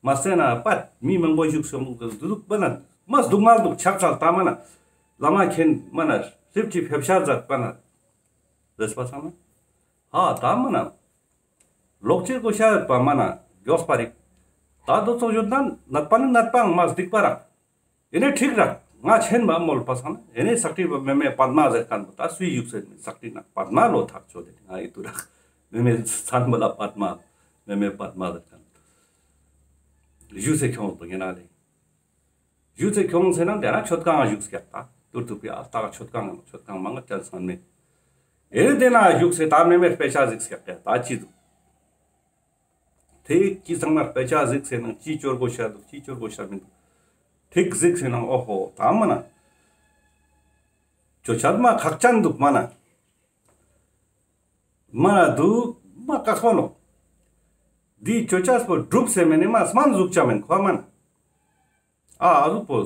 མ་སེ་ན་པད་མི་མང་པོ་བཞུགས་སོང་འདུག་ཟེར་འདུག་པ་ན་མ་སྡུག་མ་འདུག་ཕྱག་འཚལ་ལྟ་མ་ན། བླ་མ་མཁྱེན་མ་ན་ཧྲིབ་ཅིག་ཕེབས་ཤར་མཛད་པ་ན། རེས་པ་ཚང་མ། ཧ་ད་མ་ན། ལོག་ཅེས་གོ་ཤ་ཡོད་པ་མ་ན་མགྱོགས་པ་རིག། ད་དུ་ཚོགས་ཡོད་ན་ནད་པ་ནི་ནད་པའང་མ་སྡིག་པ་རག། ཡེ་ནས་ཁྲིག་རག་ང་ཆེན་པ་མོལ་པ་སང་ན་ཡེ་ནས་སག་ཏི་པ་མེ་མེ་པདྨ་ཟེར་མཁན་པོ་ད་སུའི་ཡུག་སེ་སག་ཏི་ན་པདྨ་ལོ་ཐག་ཆོད་དེ་ང་ཡི་དུ་རག་མེ་མེ་ཚན་པོ་ལ་པདྨ་མེ་མེ་པདྨ་ཟེར་མཁན་ཡུག་སེ་ཁྱོང་དུ་ཡེ་ན་ལེ། ཞུ་ཚེ་ཁྱོང་ཚེ་ན་དེ་ན་མཆོད་ཁང་ང་བཞུགས་ཀྱག་ད་ཏུར་ཏུ་པི་ཨ་ལྟ་ག་མཆོད་ཁང་ང་མཆོད་ཁང་མང་ང་ཅན་སང་མེད། ཨེ་དེ་ན་བཞུགས་ཚེ་ད་མེ་མེ་དཔེ་ཆ་གཟིགས་ཀྱག་ད་ཅི་འདུག། དེ་ཅི་ཚང་མ་དཔེ་ཆ་གཟིགས་ཚེ་ན་ཅི་ཅོར་གོ་ཤ་འདུག་ཅི་ཅོར་གོ་ཤ་མི་འདུག། ཐིག་གཟིགས་ཚེ་ན་ཨོ་ཧོ་ད་མ་ན། ཅོ་ཆ་མ་ཁག་ཅན་འདུག་མ་ན། མ་ན་འདུག་མ་དཀགས་པོ་ནོག། འདི་ཅོ་ཆ་པོ་སྒྲུབ་སེ་མེ་ནི་མ་སྨན་ཟུག་ཆ་མེན་ཁོ་མ་ན། ཨ་ཨ་ཟུག་པོ།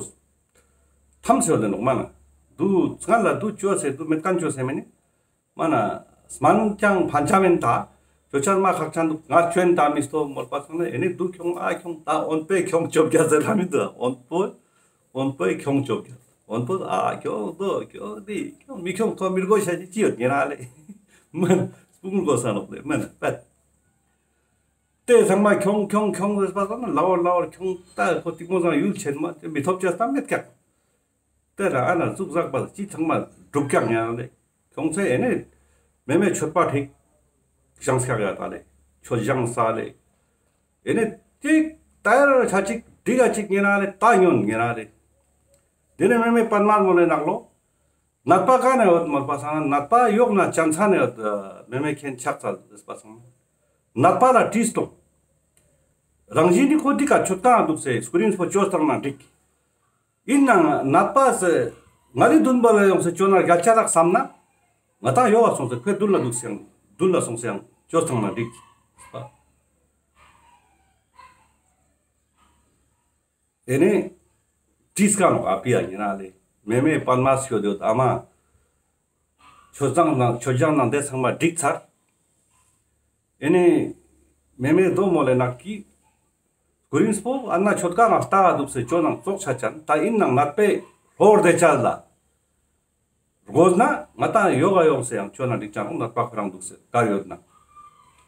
ཐམས་ཡོད་དེ་ནོག་མ་ན། དུ་སྔར་ལ་དུ་ཅོ་སེ་དུ་མེད་ཁན་ཅོ་སེ་མེ་ནི། མ་ན། སྨན་ཀྱང་ཕན་ཆ་མེན་ད། ཅོ་ཆ་མ་ཁག་ཅན་དུ་ང་ཅོན་ད་མི་སྟོ་མོལ་པ་སོང་ན་ཨེ་ནི་དུ་ཁྱོང་ཨ་ཁྱོང་ད་འོན་པོའི་ཁྱོང་ཅོ་བརྒྱ་ཟེར་ལ་མི་དུ་འོན་པོ། འོན་པོའི་ཁྱོང་ཅོ་བརྒྱ། བོན་པོ་ཨ་ཁྱོང་དོ་ཁྱོང་དེ་ཁྱོང་མི་ཁྱོང་ཐོ་མི་དགོས་ཤ་ཅི་ཅི་ཡོད་ཉེ་རང་ལེ། མན་སྤུང་དགོས་ས་ནོག་ལེ་མན་པད། དེ་ཚང་མ་ཁྱོང་ཁྱོང་ཁྱོང་ཟེར་པ་ཙམ་ན་ལའོ་ལའོ་ཁྱོང་ད་ཁོ་ཏིག་མོ་ཚང་ཡུལ་ཆེན་མ་དེ་མི་ཐོབ་ཅེས་ད་མེད་ཀྱག་དེ་ལ་ཨ་ན་ཟུག་ཟག་པ་ཅི་ཚང་མ་སྒྲུབ་ཀྱག་ཉེ་རང་ལེ། ཁྱོང་ཚེ་ཨེ་ནེ་མེ་མེ་མཆོད་པ་ཁྲིག་ཞང་སྐྱག་ཡ་ད་ལེ་མཆོད་ཞང་ས་ལེ། ཨེ་ནེ་ཅིག་ད་ཡར་ཆ་ཅིག་འགྲིག་ག་ཅིག་ཉེ་རང་ལེ་ད་ཉོན་ཉེ་རང་ལེ། དེ་ནེ་མེ་མེ་པདྨ་མོ་ལེ་ནག་ལོ། ནད་པ་ག་ནེ་ཡོད་མོལ་པ་སང་ན་ནད་པ་ཡོག་ན་ཅན་ཚ་ནེ་ཡོད། མེ་མེ་ཁེན་ཆག་ཚ་ཟེར་པ་སང་ན་ནད་པ་ལ་དྲིས་ཏོང་། རང་བཞིན་ནི་ཁོ་འདི་ཀ་ཆོད་ཀ་འདུག་སེ་སྐུ་རིམ་པོ་ཅོས་བཏང་ན་འགྲིག་ཡིན་ནང་ནད་པ་སེ་ང་ལི་དུན་པ་ལ་ཡོང་སེ་ཅོ་ན་རྒྱལ་ཆ་རག་བསམ་ན་ང་ཏང་ཡོག་ག་སོང་སེ་ཁོའི་དུན་ལ་འདུག་སེ་ཡང་དུན་ལ་སོང་སེ་ཡང་ཅོས་བཏང་ན་འགྲིག་ཨེ་ནེ་དྲིས་ཀ་ནོག་ཨ་པི་ཡ་ཉེ་རང་ལེ། མེ་མེ་པདྨ་སྐྱོད་ཡོད་ཨ་མ། མཆོད་ཚང་ནང་མཆོད་ཞང་ནང་དེ་ཚང་མ་འགྲིག་ཚར། ཨེ་ནེ་མེ་མེ་དོ་མོ་ལེ་ནག་གི་སྐུ་རིམ་པོ་ཨ་ན་མཆོད་ཀ་ནང་ལྟ་ག་འདུག་སེ་ཅོ་ནང་ཙོག་ཆ་ཅན་ད་ཡིན་ནང་ནད་པའི་ལྷོར་དེ་ཆ་ལ། དགོས་ན་ང་ཏང་ཡོག་ག་ཡོང་སེ་ཡང་ཅོ་ན་འགྲིག་ཅང་ནད་པ་ཁོ་རང་འདུག་སེ་ག་ཡོད་ན།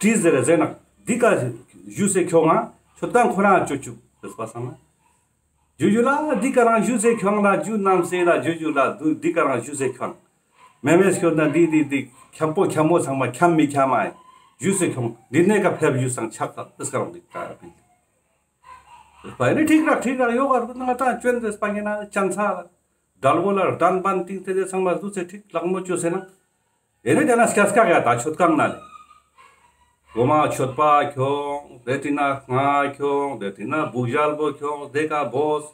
དྲིས་ཟེར་ཟེར་ན་འདི་ཀ་ཞུ་སེ་ཁྱོང་ང་མཆོད་ཀ་ཁོ་རང་ཅོ་ཅུག་ཟེར་པ་སང་ན། ཇུ་ཇུ་ལ་འདི་ཀ་རང་ཞུ་སེ་ཁྱོང་ལ་ཇུ་ནམ་སེ་ལ་ཇུ་ཇུ་ལ་འདི་ཀ་རང་ཞུ་སེ་ཁྱོང་། མེ་མེ་སྐྱོད་ན་འདི་འདི་འདི་ཁྱམ་པོ་ཁྱམ་མོ་ཚང་མ་ཁྱམ་མི་ཁྱམ་ཨ་ཞུ་སེ་ཁྱོང་འདི་ནེ་ཀ་ཕེབས་ཞུ་སང་ཆག་ད་དེ་སྐར་འདི་ཀ་ཕེབས། པ་ནི་ཁྲིག་རག་ཁྲིག་རག་ཡོག་ག་རུ་ང་ཏང་ཅོན་ཏེ་སྤང་ཡིན་ན་ཅན་ཚ་ལ། དྲལ་མགོ་ལ་རྡན་པན་ཏིང་ཏེ་ཏེ་ཚང་མ་ཟུ་ཚེ་ཁྲིག་ལག་མོ་ཅོ་སེ་ན། ཨེ་ནེ་དེ་ན་སྐྱ་སྐྱ་ཡ་ད་མཆོད་ཀ་ན་ལེ། གོ་མ་མཆོད་པ་ཁྱོང་། དེ་ཏིང་ན་སྔ་ཁྱོང་། དེ་ཏིང་ན་བུག་ཞལ་པོ་ཁྱོང་། དེ་ཀ་བོས།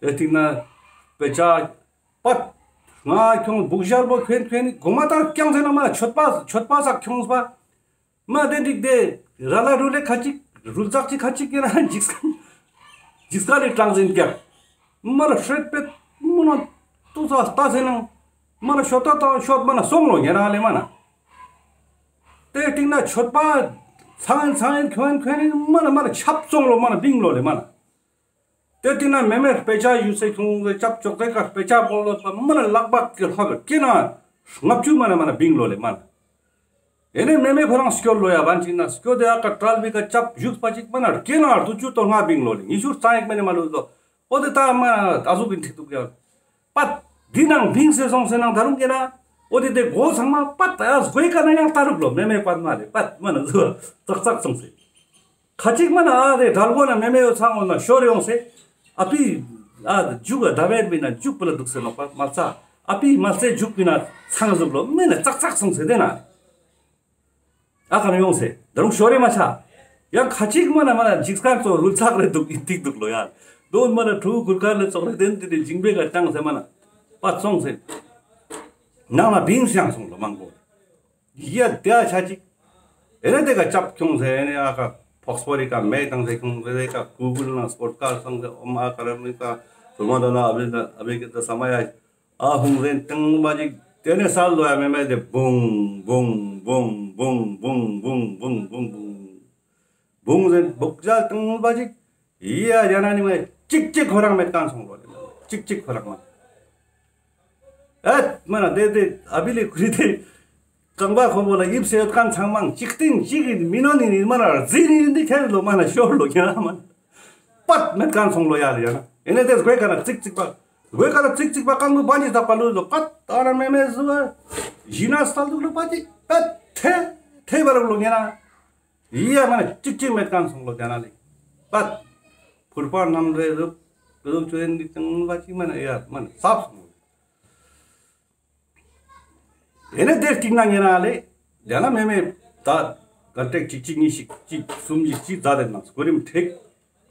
དེ་ཏིང་ན་དཔེ་ཆ་པད། སྔ་ཁྱོང་བུག་ཞལ་པོ་ཁྱོན་ཁྱོན་གོ་མ་ད་རྐྱང་ཚེ་ན་མ་མཆོད་པ་མཆོད་པ་ཟག་ཁྱོངས་པ། མ་དེ་འགྲིག་དེ་ར་ལ་རུ་ལེ་ཁ་ཅིག་རུལ་ཙག་ཅིག་ཁ་ཅིག་ཡིན་ན་འཇིགས་ས་འཇིགས་ས་ལེ་གྲངས་ཟིན་ཀྱག་མ་ལ་ཧྲེད་པེད་མུ་ན་ཏུ་ས་ལྟ་ཟེར་ན་མ་ལ་ཤོད་ད་ད་ཤོད་མ་ན་སོང་ལོ་ཉེ་རང་ལེ་མ་ན། དེ་སྟིང་ན་མཆོད་པ་ཚང་ཚང་ཁྱོན་ཁྱོན་མ་ན་མ་ལ་ཆབ་སོང་ལོ་མ་ན་བིང་ལོ་ལེ་མ་ན། དེ་སྟིང་ན་མེ་མེ་དཔེ་ཆ་ཞུ་སེ་ཁྱོང་ཟེ་ཅབ་ཅོག་དེ་ཀ་དཔེ་ཆ་པོ་ལོ་མ་ན་ལག་པ་ཀེ་ཧ་ཀེ་ན་ལྔ་བཅུ་མ་ན་མ་ན་བིང་ལོ་ལེ་མ་ན། ཨེ་ནེ་མེ་མེ་ཁོ་རང་སྐྱོར་ལོ་ཡ་བན་ཅིག་ན་སྐྱོར་དེ་ཨ་ཀ་དྲལ་བི་ཀ་ཅབ་བཞུགས་པ་ཅིག་མ་ན་རྐེ་ན་ཨར་དུ་ཅུ་ཏོ་ལྔ་བིང་ལོ་ལེ་ཉི་ཤུ་རྩ་ཡིག་མེ་ནེ་མ་ལུས་ལོ། ཨོ་དེ་ད་མ་ན་ཨ་ཟུག་གི་འཁྲིག་འདུག་ཡ། པད། འདི་ནང་བིང་སེ་སོང་སེ་ནང་ད་རུང་ཀེ་ན། ཨོ་དེ་དེ་གོ་ཚང་མ་པད་ཨ་སྒོའི་ཀ་ན་ཡང་ལྟ་རུག་ལོ་མེ་མེ་པད་མ་ལེ་པད་མ་ན་ཟུ་ཙག་ཙག་སོང་སེ། ཁ་ཅིག་མ་ན་ཨ་རེ་དྲལ་མགོ་ན་མེ་མེ་ཡོ་ཚང་འོ་ན་ཤོར་ཡོང་སེ། ཨ་པི། ཨ་མཇུག་ག་ཟླ་བའི་མི་ན་མཇུག་པུ་ལ་འདུག་སེ་ནོག་པ་མ་རྩ། ཨ་པི་མ་རྩའི་མཇུག་པི་ན་ཚང་ཟུག་ལོ་མེ་ན་ཙག་ཙག་སོང་སེ་དེ་ན། ཨ་ཀ་ན་ཡོང་སེ་ད་རུང་ཤོར་རེ་མ་ཆ། ཡང་ཁ་ཅིག་མ་ན་མ་ན་འཇིགས་སྐར་ཚོ་རུལ་ཚག་རེ་འདུག་ཨིན་ཏིག་འདུག་ལོ་ཡ། དོན་མ་ན་ཕྲུ་གུ་གུར་དཀར་ལེ་ཙོག་རེ་དེན་དེ་དེ་འཇིང་པའི་ཀ་ཏང་སེ་མ་ན། པ་སོང་སེ། ནང་ན་བིང་སེ་ཡང་སོང་ལོ་མང་པོ། ཡ་དེ་ཆ་ཅིག་ཨེ་ནེ་དེ་ཀ་ཅབ་ཁྱོང་སེ་ཨེ་ནེ་ཨ་ཀ་ཕོགས་པོ་རི་ཀ་མེ་ཏང་སེ་ཁྱོང་སེ་དེ་ཀ་གུ་གུལ་ན་སྤོར་ཀར་སང་སེ་ཨོ་མ་ཨ་ཀ་ར་མི་ཀ་ཕུལ་མ་དོ་ན་ཨ་བི་ཨ་བི་ཀི་ད་ས་མ་ཡ་ཨ་ཧུང་སེ་ཏང་མ་ཅིག་དེ་ནེ་སལ་ལོ་ཡ་མེ་མེ་དེ་བུང་བུང་བུང་བུང་བུང་བུང་བུང་བུང་བུང་བུང་། བུང་ཟེར་བུག་ཇ་བཏང་བ་ཅིག་ཡ་ཡ་ན་ནི་མ་ཅིག་ཅིག་ཁོ་རང་མེད་ཀང་སོང་ལོ་ལེ། ཅིག་ཅིག་ཁོ་རང་མ། ཨ་མ་ན་དེ་དེ་ཨ་བི་ལེ་ཁུ་རི་དེ་རྐང་པ་ཁོ་བོ་ལ་ཡིབ་སེ་ཡོད་ཀང་ཚང་མ་ཅིག་སྟེང་ཅིག་གི་མི་ནོ་ནི་ནི་མ་ན་རྫི་ནི་འདི་ཁྱེར་ལོ་མ་ན་ཤོར་ལོ་ཡ་མ་ན། པད་མེད་ཀང་སོང་ལོ་ཡ་ལེ་ཡ་ན། ཨེ་ནེ་དེ་སྒོའི་ཀ་ན་ཙིག་ཙིག་པ། སྒོའི་ཀ་ན་ཙིག་ཙིག་པ་རྐང་པ་བན་ཅིག་ཐག་པ་ལུས་ལོ་པད་ཨ་ར་མེ་མེ་ཟུ་བ། ཞི་ན་སྟལ་དུག་ལོ་པ་ཅིག་པད་ཐེ་ཐེ་བ་རུག་ལོ་ཉེ་ན། ཡི་ཡ་མ་ན་ཅིག་ཅིག་མེད་ཀང་སོང་ལོ་ཏེ་ན་ལེ། པད། ཕུར་པ་རྣམ་རེ་རུབ་རུབ་ཅོ་ཡན་གི་ཏང་པ་ཅིག་མ་ན་ཡ་མ་ན་སབ་སོང་ལོ། ཨེ་ནེ་དེ་སྟིང་ན་ཉེ་ན་ལེ། ཡང་ན་མེ་མེ་ད་གར་ཏེག་ཅིག་ཅིག་ཉིས་ཤིག་ཅིག་སུམ་ཅིག་ཅིག་ཛ་དེ་ན་སྐོར་རིམ་ཁྲིག་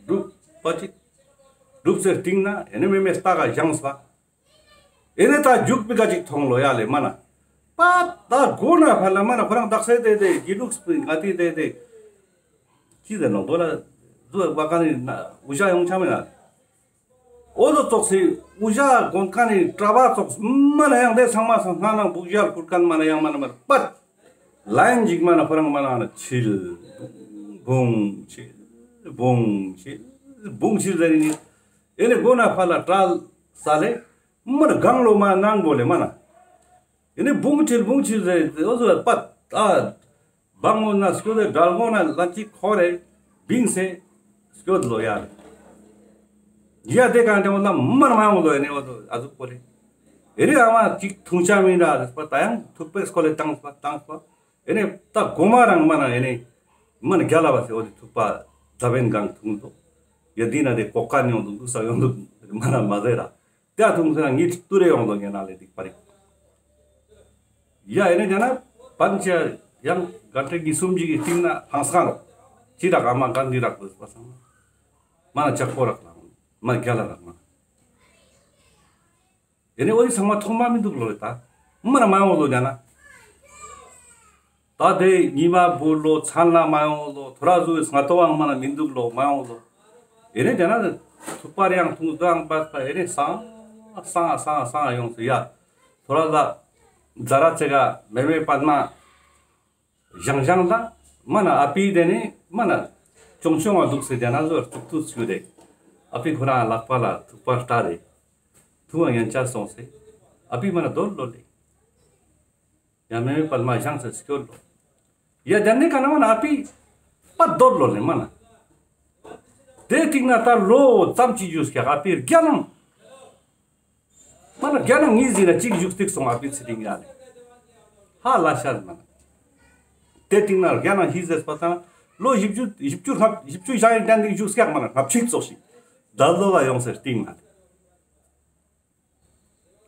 གྲུབ་པ་ཅིག་གྲུབ་སེ་སྟིང་ན་ཨེ་ནེ་མེ་མེ་སྟ་ག་བཞེངས་པ། ཨེ་ནེ་ད་རྒྱུག་པི་ཀ་ཅིག་ཐོང་ལོ་ཡ་ལེ་མ་ན། པ་ད་གོ་ན་ཕ་ལ་མ་ན་ཁོ་རང་དག་སེ་དེ་དེ་གི་ལུགས་པི་ང་ཏི་དེ་དེ། ཅི་ཟེར་ནོ་དོ་ལ་དུ་བ་ཀ་ནི་ན་འུ་ཞ་ཡོང་ཆ་མེ་ན། འོ་དོ་ཙོགས་སི་འུ་ཞ་གོན་ཀ་ནི་གྲྭ་པ་ཙོགས་མ་ན་ཡང་དེ་ཚང་མ་སང་སྔ་ན་བུག་ཞལ་ཁུར་ཀན་མ་ན་ཡང་མ་ན་མ་པད། ལ་ཡན་ཅིག་མ་ན་ཁོ་རང་མ་ན་ན་ཆིལ། བུང་ཆིལ། བུང་ཆིལ། བུང་ཆིལ་ཟེར་ནི། ཨེ་ནེ་གོ་ན་ཕ་ལ་ཏྲལ་ས་ལེ། མར་གང་ལོ་མ་ནང་པོ་ལེ་མ་ན། ཨེ་ནེ་བུང་ཆིལ་བུང་ཆིལ་ཟེར་འོ་ཟོ་པད་ཨ། བང་ངོ་ན་སྐྱོ་དེ་དྲལ་ངོ་ན་ལ་ཅིག་ཁོ་རེ་བིང་སེ་སྐྱོ་ལོ་ཡ། ཡ་དེ་གང་དེ་འོ་ལ་མར་མ་ཡོང་ལོ་ཨེ་ནེ་འོ་ཟོ་ཨ་ཟུག་པོ་ལེ། ཨེ་རེ་ཨ་མ་ཅིག་ཐུང་ཆ་མིན་ར་ཟེར་པ་ད་ཡང་ཐུག་པེ་སྐོ་ལེ་བཏང་པ་བཏང་པ། ཨེ་ནེ་ད་གོ་མ་རང་མ་ན་ཨེ་ནེ་མ་ན་རྒྱ་ལ་བ་སེ་འོ་དེ་ཐུག་པ་ད་བེན་གང་ཐུང་དོ། ཡ་དེ་ན་དེ་གོ་ཀ་ཉོང་དུ་འདུག་ས་ཡོང་དུ་མ་ན་མ་ཟེར་ར། ཏེ་ཐུང་ས་ངི་ཏུ་རེ་ཡོང་དོ་ངེ་ན་ལེ་ཏིག་པ་རེ། ཡ་ཨེ་ནེ་ཡང་ན་པན་ཆ་ཡང་ག་ཏེ་གི་སུམ་ཅིག་གི་སྟིང་ན་ཧང་སང་རོ། ཅི་རག་ཨ་མ་ག་འདི་རག་དུས་པ་སང་ན། མ་ན་ཅག་པོ་རག་ལ་མ་རྒྱ་ལ་རག་མ། ཨེ་ནེ་འོ་དེ་ཚང་མ་མཐོང་མ་མི་འདུག་ལོ་རེ་ད། མ་ན་མ་འོ་ལོ་ཡང་ན། ད་དེ་ཉི་མ་བུ་ལོ་ཚན་ལ་མ་ཡོང་ལོ་ཐོ་ར་ཟུ་སྔ་ཏོ་ཨང་མ་ན་མི་འདུག་ལོ་མ་ཡོང་ལོ། ཨེ་ནེ་དེ་ན་ཐུག་པ་རེ་ཡང་ཐུང་དོ་ཨང་པ་ཨེ་ནེ་སང་སང་སང་སང་ཡོང་སུ་ཡ། ཐོ་ར་ཟ་ཛ་ར་ཚེ་ག་མེ་མེ་པད་མ་ཞང་ཞང་ད་མ་ན་ཨ་པི་དེ་ནེ་མ་ན་ཅོང་ཅོང་བ་འདུག་སེ་དེ་ན་ཟོ་ཐུག་ཐུག་སུ་དེ་ཨ་པི་ཁོ་རང་ལག་པ་ལ་ཐུག་པ་ལྟ་དེ་ཐུག་པ་ཡང་ཆ་སོང་སེ་ཨ་པི་མ་ན་དོར་ལོ་ལེ། ཡང་མེ་མེ་པད་མ་ཞང་ས་སྐྱོད་ལོ། ཡ་དེ་ནེ་ཀ་ན་མ་ན་ཨ་པི་པ་དོར་ལོ་ལེ་མ་ན། དེ་ཏིང་ན་ད་ལོ་ཙམ་ཅིག་ཡོད་ཀྱག་ཨ་པི་རྒྱ་ནང་། མ་ན་རྒྱ་ནང་ངི་ཟིན་ན་ཅིག་བཞུགས་སྟེགས་སོང་ཨ་པི་ཚེ་རིང་ཡ་ལེ། ཧ་ལ་ཤར་མ་ན། དེ་ཏིང་ན་རྒྱ་ནང་ཧི་ཟེར་པ་ད་ལོ་བཞི་བཅུ་བཞི་བཅུ་ལྔ་བཞི་བཅུ་ཞེ་ཡི་ཏན་ཏིག་བཞུགས་ཀྱག་མ་ན་ལྔ་བཅུ་ཙོགས་ཤིག་ད་ལོ་བ་ཡོང་སེ་ཏིང་ན།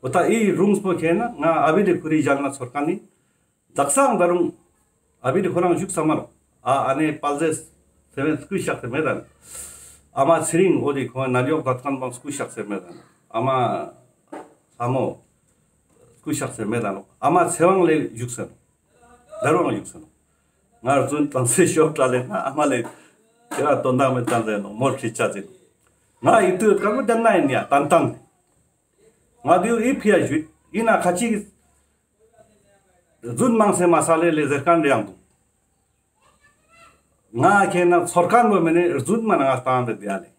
འོ་ད་ཨི་རུང་སྤོ་ཁེ་ན་ང་ཨ་བི་ལེ་ཁུ་རི་ཞལ་ན་ཚོར་ཁན་ནི། དག་སང་ད་རུང་ཨ་བི་ལེ་ཁོ་རང་བཞུགས་ས་མ་རོ། ཨ་ཨ་ནེ་དཔལ་རྫས་སེ་བན་སྐུ་གཤེགས་སེ་མེད་ད་ནི། ཨ་མ་ཚེ་རིང་འོ་དེ་ཁོ་ན་ལིའོག་ད་ཐང་བང་སྐུ་གཤེགས་སེ་མེད་ད་ནི། ཨ་མ་ལྷ་མོ་སྐུ་གཤེགས་སེ་མེད་ད་ནོ། ཨ་མ་ཚེ་དབང་ལེ་བཞུགས་སེ་ནོ། ད་རུང་བཞུགས་སེ་ནོ། ང་རྫུན་བཏང་སེ་ཤོག་དྲ་ལེ་ན་ཨ་མ་ལེ་ཁྱེད་རང་དོན་དག་མེད་བཏང་ཟེར་ནོ་མོར་ཁྲིད་ཆ་ཟེར་ནོ། ང་ཡིད་དུ་ཡོད་ཀ་མོ་དེ་ན་ཡིན་ཡ་ཏན་ཏན། ང་དེའུ་ཨི་ཕི་ཡ་ཞུས་ཡིན་ན་ཁ་ཅིག་རྫུན་མང་སེ་མ་ས་ལེ་ལེ་ཟེར་ཁན་རེ་ཡང་འདུག་ང་ཁེ་ན་ཚོར་ཁན་བོ་མེ་ནེ་རྫུན་མ་ན་ང་བཏང་བེ་དེ་ཡ་ལེ།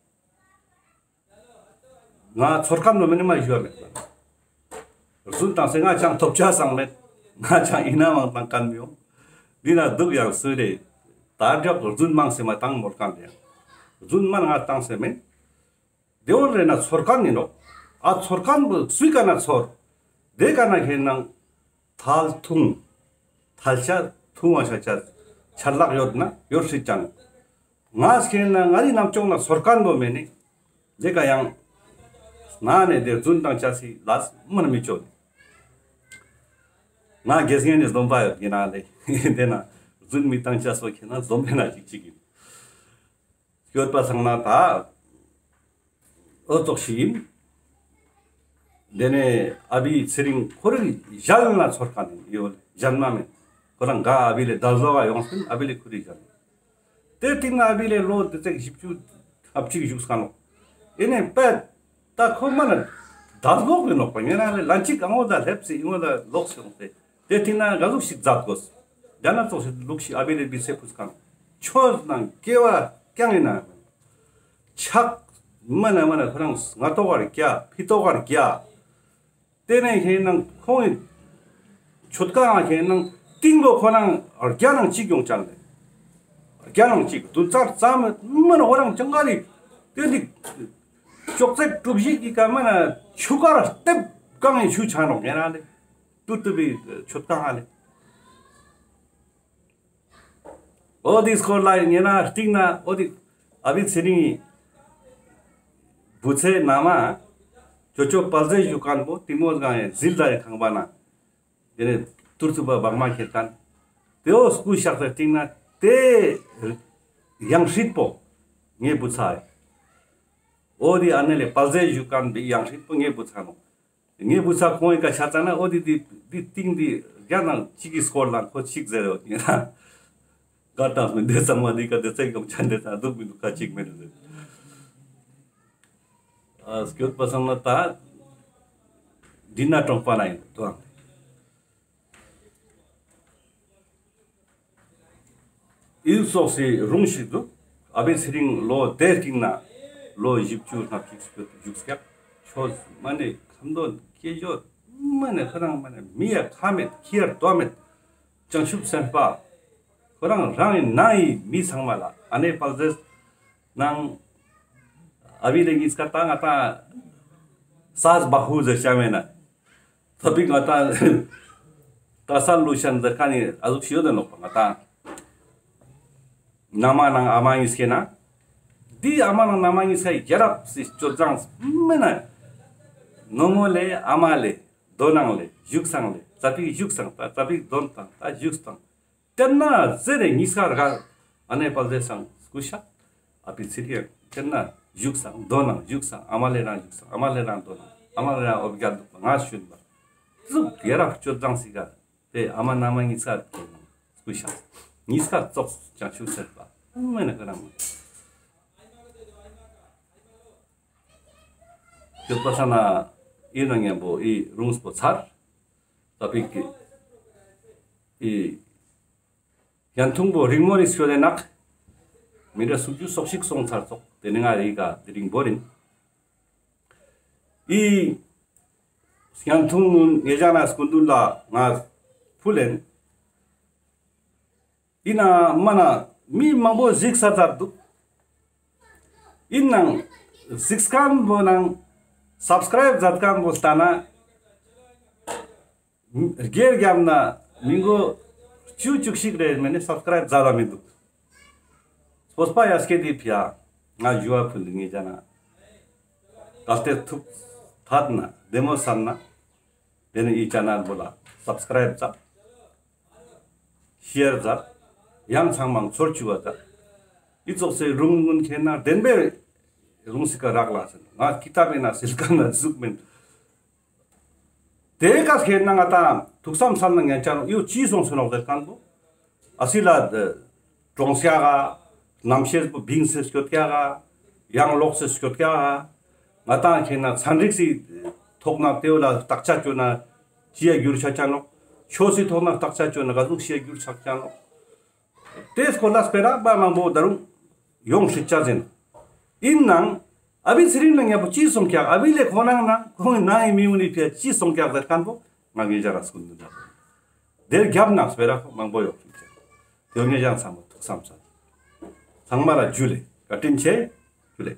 ང་ཚོར་ཁན་བོ་མེ་ནེ་མ་ཞུ་བ་མེད་པ། རྫུན་བཏང་སེ་ང་ཅང་ཐོབ་ཆ་སང་མེད། ང་ཅང་ཡིན་ན་མང་བཏང་ཁན་མི་ཡོང་། འདི་ན་སྡུག་ཡང་སུ་རེ། ད་རྒྱབ་རྫུན་མང་སེ་མ་བཏང་མོལ་ཁན་རེ་ཡང་། རྫུན་མ་ན་ང་བཏང་སེ་མེད། དེ་འོ་རེ་ན་ཚོར་ཁན་ཡིན་ནོ། ཨ་ཚོར་ཁན་བོ་སུའི་ཀ་ན་ཚོར། དེ་ཀ་ན་ཁེ་ནང་ཐལ་ཐུང་། ཐལ་ཆ་ཐུང་བ་ཤ་ཆ་ཆ་ལག་ཡོད་ན་ཡོད་སྲིད་ཀྱང་། ང་ཁེ་ན་ང་རི་རྣམ་ཅོག་ན་ཚོར་ཁན་བོ་མེ་ནེ། དེ་ཀ་ཡང་ན་ནེ་དེ་རྫུན་དང་ཆ་སི་ལ་མོ་ན་མི་ཆོད། ང་དགེ་བསྙེན་ནི་སྡོམ་པ་ཡོད་ཡིན་ན་ལེ། དེ་ན་རྫུན་མི་བཏང་ཆ་སོ་ཁེ་ན་སྡོམ་པ་ན་ཅིག་ཅིག་ཡིན། སྐྱོད་པ་སང་ན་ད། འོ་ཙོགས་ཤིག་ཡིན། དེ་ནས་ཨ་བི་ཚེ་རིང་ཁོ་རང་ཞལ་ན་ཚོར་ཁན་ཡོད་ཞལ་མ་མེད། ཁོ་རང་ག་ཨ་བི་ལེ་དལ་ལོ་ག་ཡོང་སྟེ་ཨ་བི་ལེ་ཁུ་རི་ཞལ། དེ་སྟིང་ན་ཨ་བི་ལེ་ལོ་དེ་ཙེག་བཞི་བཅུ་ལྔ་བཅུ་བཞུགས་ཁན་ནོ། ཨེ་ནས་པད་ད་ཁོ་མ་ན་དལ་ལོག་ཡིན་ནོག་པ་ཉེ་རང་ལེ་ལན་ཅིག་གང་བོ་ད་སླེབས་སེ་ཡིན་བོ་ད་ལོག་སེ་ཡོང་སྟེ། དེ་ཐིག་ན་ག་ཟུག་ཞིག་མཛད་དགོས། རྒྱ་ནག་ཙོགས་ཤིག་ལུགས་ཤིག་ཨ་བི་ལེ་བི་སེ་ཕུས་ཁན། ཆོས་ནང་སྐྱེ་བ་རྐྱང་ཡིན་ན། ཕྱག་མ་ན་མ་ན་ཁོ་རང་སྔ་ཏོག་གར་རྒྱ་ཕི་ཏོག་གར་རྒྱ། དེ་ནས་ཁེ་ནང་ཁོང་གི་ཆོད་ཀ་ང་ཁེ་ནང་ཏིང་ལོ་ཁོ་རང་རྒྱ་ནང་གཅིག་ཡོང་ཅང་ལེ། རྒྱ་ནང་གཅིག་དུ་ཙར་ཙམ་མ་ན་ཁོ་རང་ཅང་ག་རི་དེ་ནི་ཅོག་ཙེ་གྲུབ་གཞི་གི་ཀ་མ་ན་ཆུ་ཀར་ལྟེབ་གང་ཡིན་ཆུ་ཆ་ནོག་ཉེ་རང་ལེ། ཏུ་ཏུ་བི་ཆོད་ཀ་ང་ལེ། འོ་དེ་སྐོར་ལ་ཉེ་རང་སྟིང་ན་འོ་དེ་ཨ་བི་ཚེ་རིང་བུ་ཚའི་ན་མ་ཅོ་ཅོ་དཔལ་རྫས་ཞུ་ཁན་བོ་ཏིང་མོ་གང་ཡིན་ཟིལ་ད་ཡི་ཁང་པ་ན། དེ་ནས་ཏུར་ཐུབ་པ་བག་མ་ཁྱེར་ཁན། དེ་འོ་སྐུ་གཤེགས་ཏེ་སྟིང་ན་དེ་ཡང་སྲིད་པོ་ངའི་བུ་ཚ་ཡི། འོ་དེ་ཨ་ནེ་ལེ་དཔལ་རྫས་ཞུ་ཁན་བི་ཡང་སྲིད་པོ་ངའི་བུ་ཚ་ནོ། ངའི་བུ་ཚ་ཁོང་ཡི་ཀ་ཆ་ཙ་ན་འོ་དེ་དེ་དེ་ཏིང་དེ་རྒྱ་ནང་གཅིག་གི་སྐོར་ལ་ཁོ་གཅིག་ཟེར་ཡོད་ཉེ་རང་། ག་ཏང་མི་དེ་ཚང་མ་དེ་ཀ་དེ་ཚེ་གམ་ཆ་དེ་ཚང་སྡུག་མི་འདུག་ཁ་གཅིག་མེད་ཟེར། ཨ་སྐྱོད་པ་སང་ན་ད་འདི་ན་གྲོང་པ་ན་ཡིན་དོ། ཨིན་སོགས་སི་རུང་ཞིག་འདུག་ཨ་བི་ཚེ་རིང་ལོ་དེ་སྟིང་ན་ལོ་བཞི་བཅུ་ལྔ་བཅུ་སྐྱོད་བཞུགས་སྐྱབས་ ཆོས་མ་ནེ་ཁ་འདོན་སྐྱེ་སྦྱོར་མ་ནེ་ཁོ་རང་མ་ནེ་མི་ཡ་ཁ་མེད་ཁྱི་ཡར་དོ་མེད་བྱང་ཆུབ་སེམས་དཔའ་ཁོ་རང་རང་ཡིན་ནང་ཡིན་མི་ཚང་མ་ལ་ཨ་ནེ་དཔལ་འཛེས་ནང་ཨ་བི་ལེ་ཉིས་ཀ་ཏང་ང་ཏང་སཱས་བ་ཧུ་ཟེར་ཅ་མེད་ན། ད་པིག་ང་ཏང་ད་སཱ་ལུ་ཤན་ཟེར་ཁན་ནི་ཨ་ཟུག་ཤིག་ཡོད་དེ་ནོག་པ། ང་ཏང་ན་མ་ནང་ཨ་མ་ཉིས་ཀའི་ན། འདི་ཨ་མ་ནང་ན་མ་ཉིས་ཀའི་རྒྱལ་རབས་སི་སྤྱོད་བཟང་མེད་ན། ནོ་མོ་ལེ་ཨ་མ་ལེ་དོ་ནང་ལེ་བཞུགས་སང་ལེ་ཙ་པིག་བཞུགས་སང་ད་ཙ་པིག་དོན་དང་ད་བཞུགས་དང་། དེ་ན་ཟེར་རེ་ཉིས་ཀ་ར་ཨ་ནེ་དཔལ་འཛེས་སང་སྐུ་ཤ་ཨ་པི་ཚིར་ཡང་དེ་ན་བཞུགས་སང་དོ་ནང་བཞུགས་སང་ཨ་མ་ལེ་རང་བཞུགས་སང་ཨ་མ་ལེ་རང་དོ་ནང་ཨ་མ་ལེ་རང་འོ་བརྒྱལ་འདུག་པ་ང་ཤུན་པ། ཟུག་རྒྱལ་རབས་སྤྱོད་བཟང་སི་ག་དེ་ཨ་མ་ན་མ་ཉིས་ཀ་སྐུ་ཤ་ཉིས་ཀ་ཙོགས་བྱང་ཆུབ་སེམས་དཔའ་མེད་ན་ཁོ་རང་མ་སྐྱོད་པ་ས་ན་ཨི་ན་ཉམ་པོ་ཨི་རུང་སྤོ་ཚར། ད་པིག་གི་ཨི་ཡན་ཐུང་པོ་རིང་མོ་རིག་སྐྱོད་དེ་ནག་མི་འདྲ་སུག་ཅུ་སོག་ཤིག་སོང་ཚར་ཙོག་དེ་ནི་ང་རིག་ག་དེ་རིང་བོ་རིན། ཨི་ཡན་ཐུང་ངུན་ངེ་ཅག་ན་སྐུ་མདུན་ལ་ང་ཕུལ་ལེན། ཨི་ན་མ་ན་མི་མང་པོ་གཟིགས་ས་ཚར་འདུག་ཨིན་ནང་གཟིགས་ཁན་བོ་ནང་སབ་སི་ཀ་རབ་མཛད་ཁན་བོ་ལྟ་ན་སྒེར་རྒྱབ་ན་མི་མགོ་བཅུ་བཅུ་ཞིག་རེ་མེད་ནི་སབ་སི་ཀ་རབ་མཛད་ལ་མི་འདུག་སྤོས་པ་ཡ་སྐྱེ་དེ་ཕི་ཡ་ང་ཞུ་བ་ཕུལ་ལེ་ངེ་ཅག་ན་གལ་ཏེ་ཐུགས་ཐད་ན་བདེ་མོ་སམ་ན། དེ་ནི་ཨི་ཅེ་ནལ་བོ་ལ་སབ་སི་ཀ་རབ་མཛད། ཤེར་མཛད། ཡང་ཚང་མང་ཚོར་ཅུག་པ་མཛད། ཨི་ཙོགས་སེ་རུང་ངུན་ཁེན་ན་བདེན་པའི་རུང་སི་ཀ་རག་ལ་ཟེར་ང་ཀི་ཏབ་ཨིན་ན་སིལ་ཀ་ན་ཟུག་མེན། དེ་ཀ་ཁེན་ན་ང་ཏང་ཐུགས་བསམ་བསམ་ན་ཉན་ཅང་ཡོ་ཅི་སོང་སུ་ནོག་ཟེར་ཁན་བོ། ཨ་སི་ལ་གྲོང་ཤ་ག་རྣམ་ཤེས་པོ་བིང་སེ་སྐྱོད་ཀྱག་ག་ཡང་ལོག་སེ་སྐྱོད་ཀྱག་ག་ང་ཏང་ཁེན་ན་ཚན་རིག་སི་ཐོག་ན་ཏེ་བོ་ལ་བརྟག་དཔྱད་ཅོ་ན་ཅི་ཡ་འགྱུར་ཆ་ཅ་ནོག་ཆོས་སི་ཐོག་ན་བརྟག་དཔྱད་ཅོ་ན་ག་ཟུག་ཅི་ཡ་འགྱུར་ཆ་ཅ་ནོག་ཏེ་སྐོར་ལ་སྤེ་ར་པ་མང་པོ་ད་རུང་ཡོང་སྲིད་ཅ་ཟིན། ཨིན་ནང་ཨ་བི་ཚེ་རིང་ལ་ཉམ་པོ་ཅི་སོང་ཀྱག་ཨ་བི་ལེ་ཁོ་རང་ན་ཁོང་ནང་ཡི་མི་འུ་ནི་ཕི་ཡ་ཅི་སོང་ཀྱག་ཟེར་ཁན་བོ་ང་ངེ་ཅག་ར་སྐུ་མདུན་ལ་དེར་རྒྱབ་ན་སྤེ་ར་མང་པོ་ཡོང་སྲིད་ཅ། དེ་ངེ་ཅག་ཚང་མ་ཐུགས་བསམ་ས་ཚང་མ་ལ་ཇུ་ལེ་བཀའ་དྲིན་ཆེ། ཇུ་ལེ།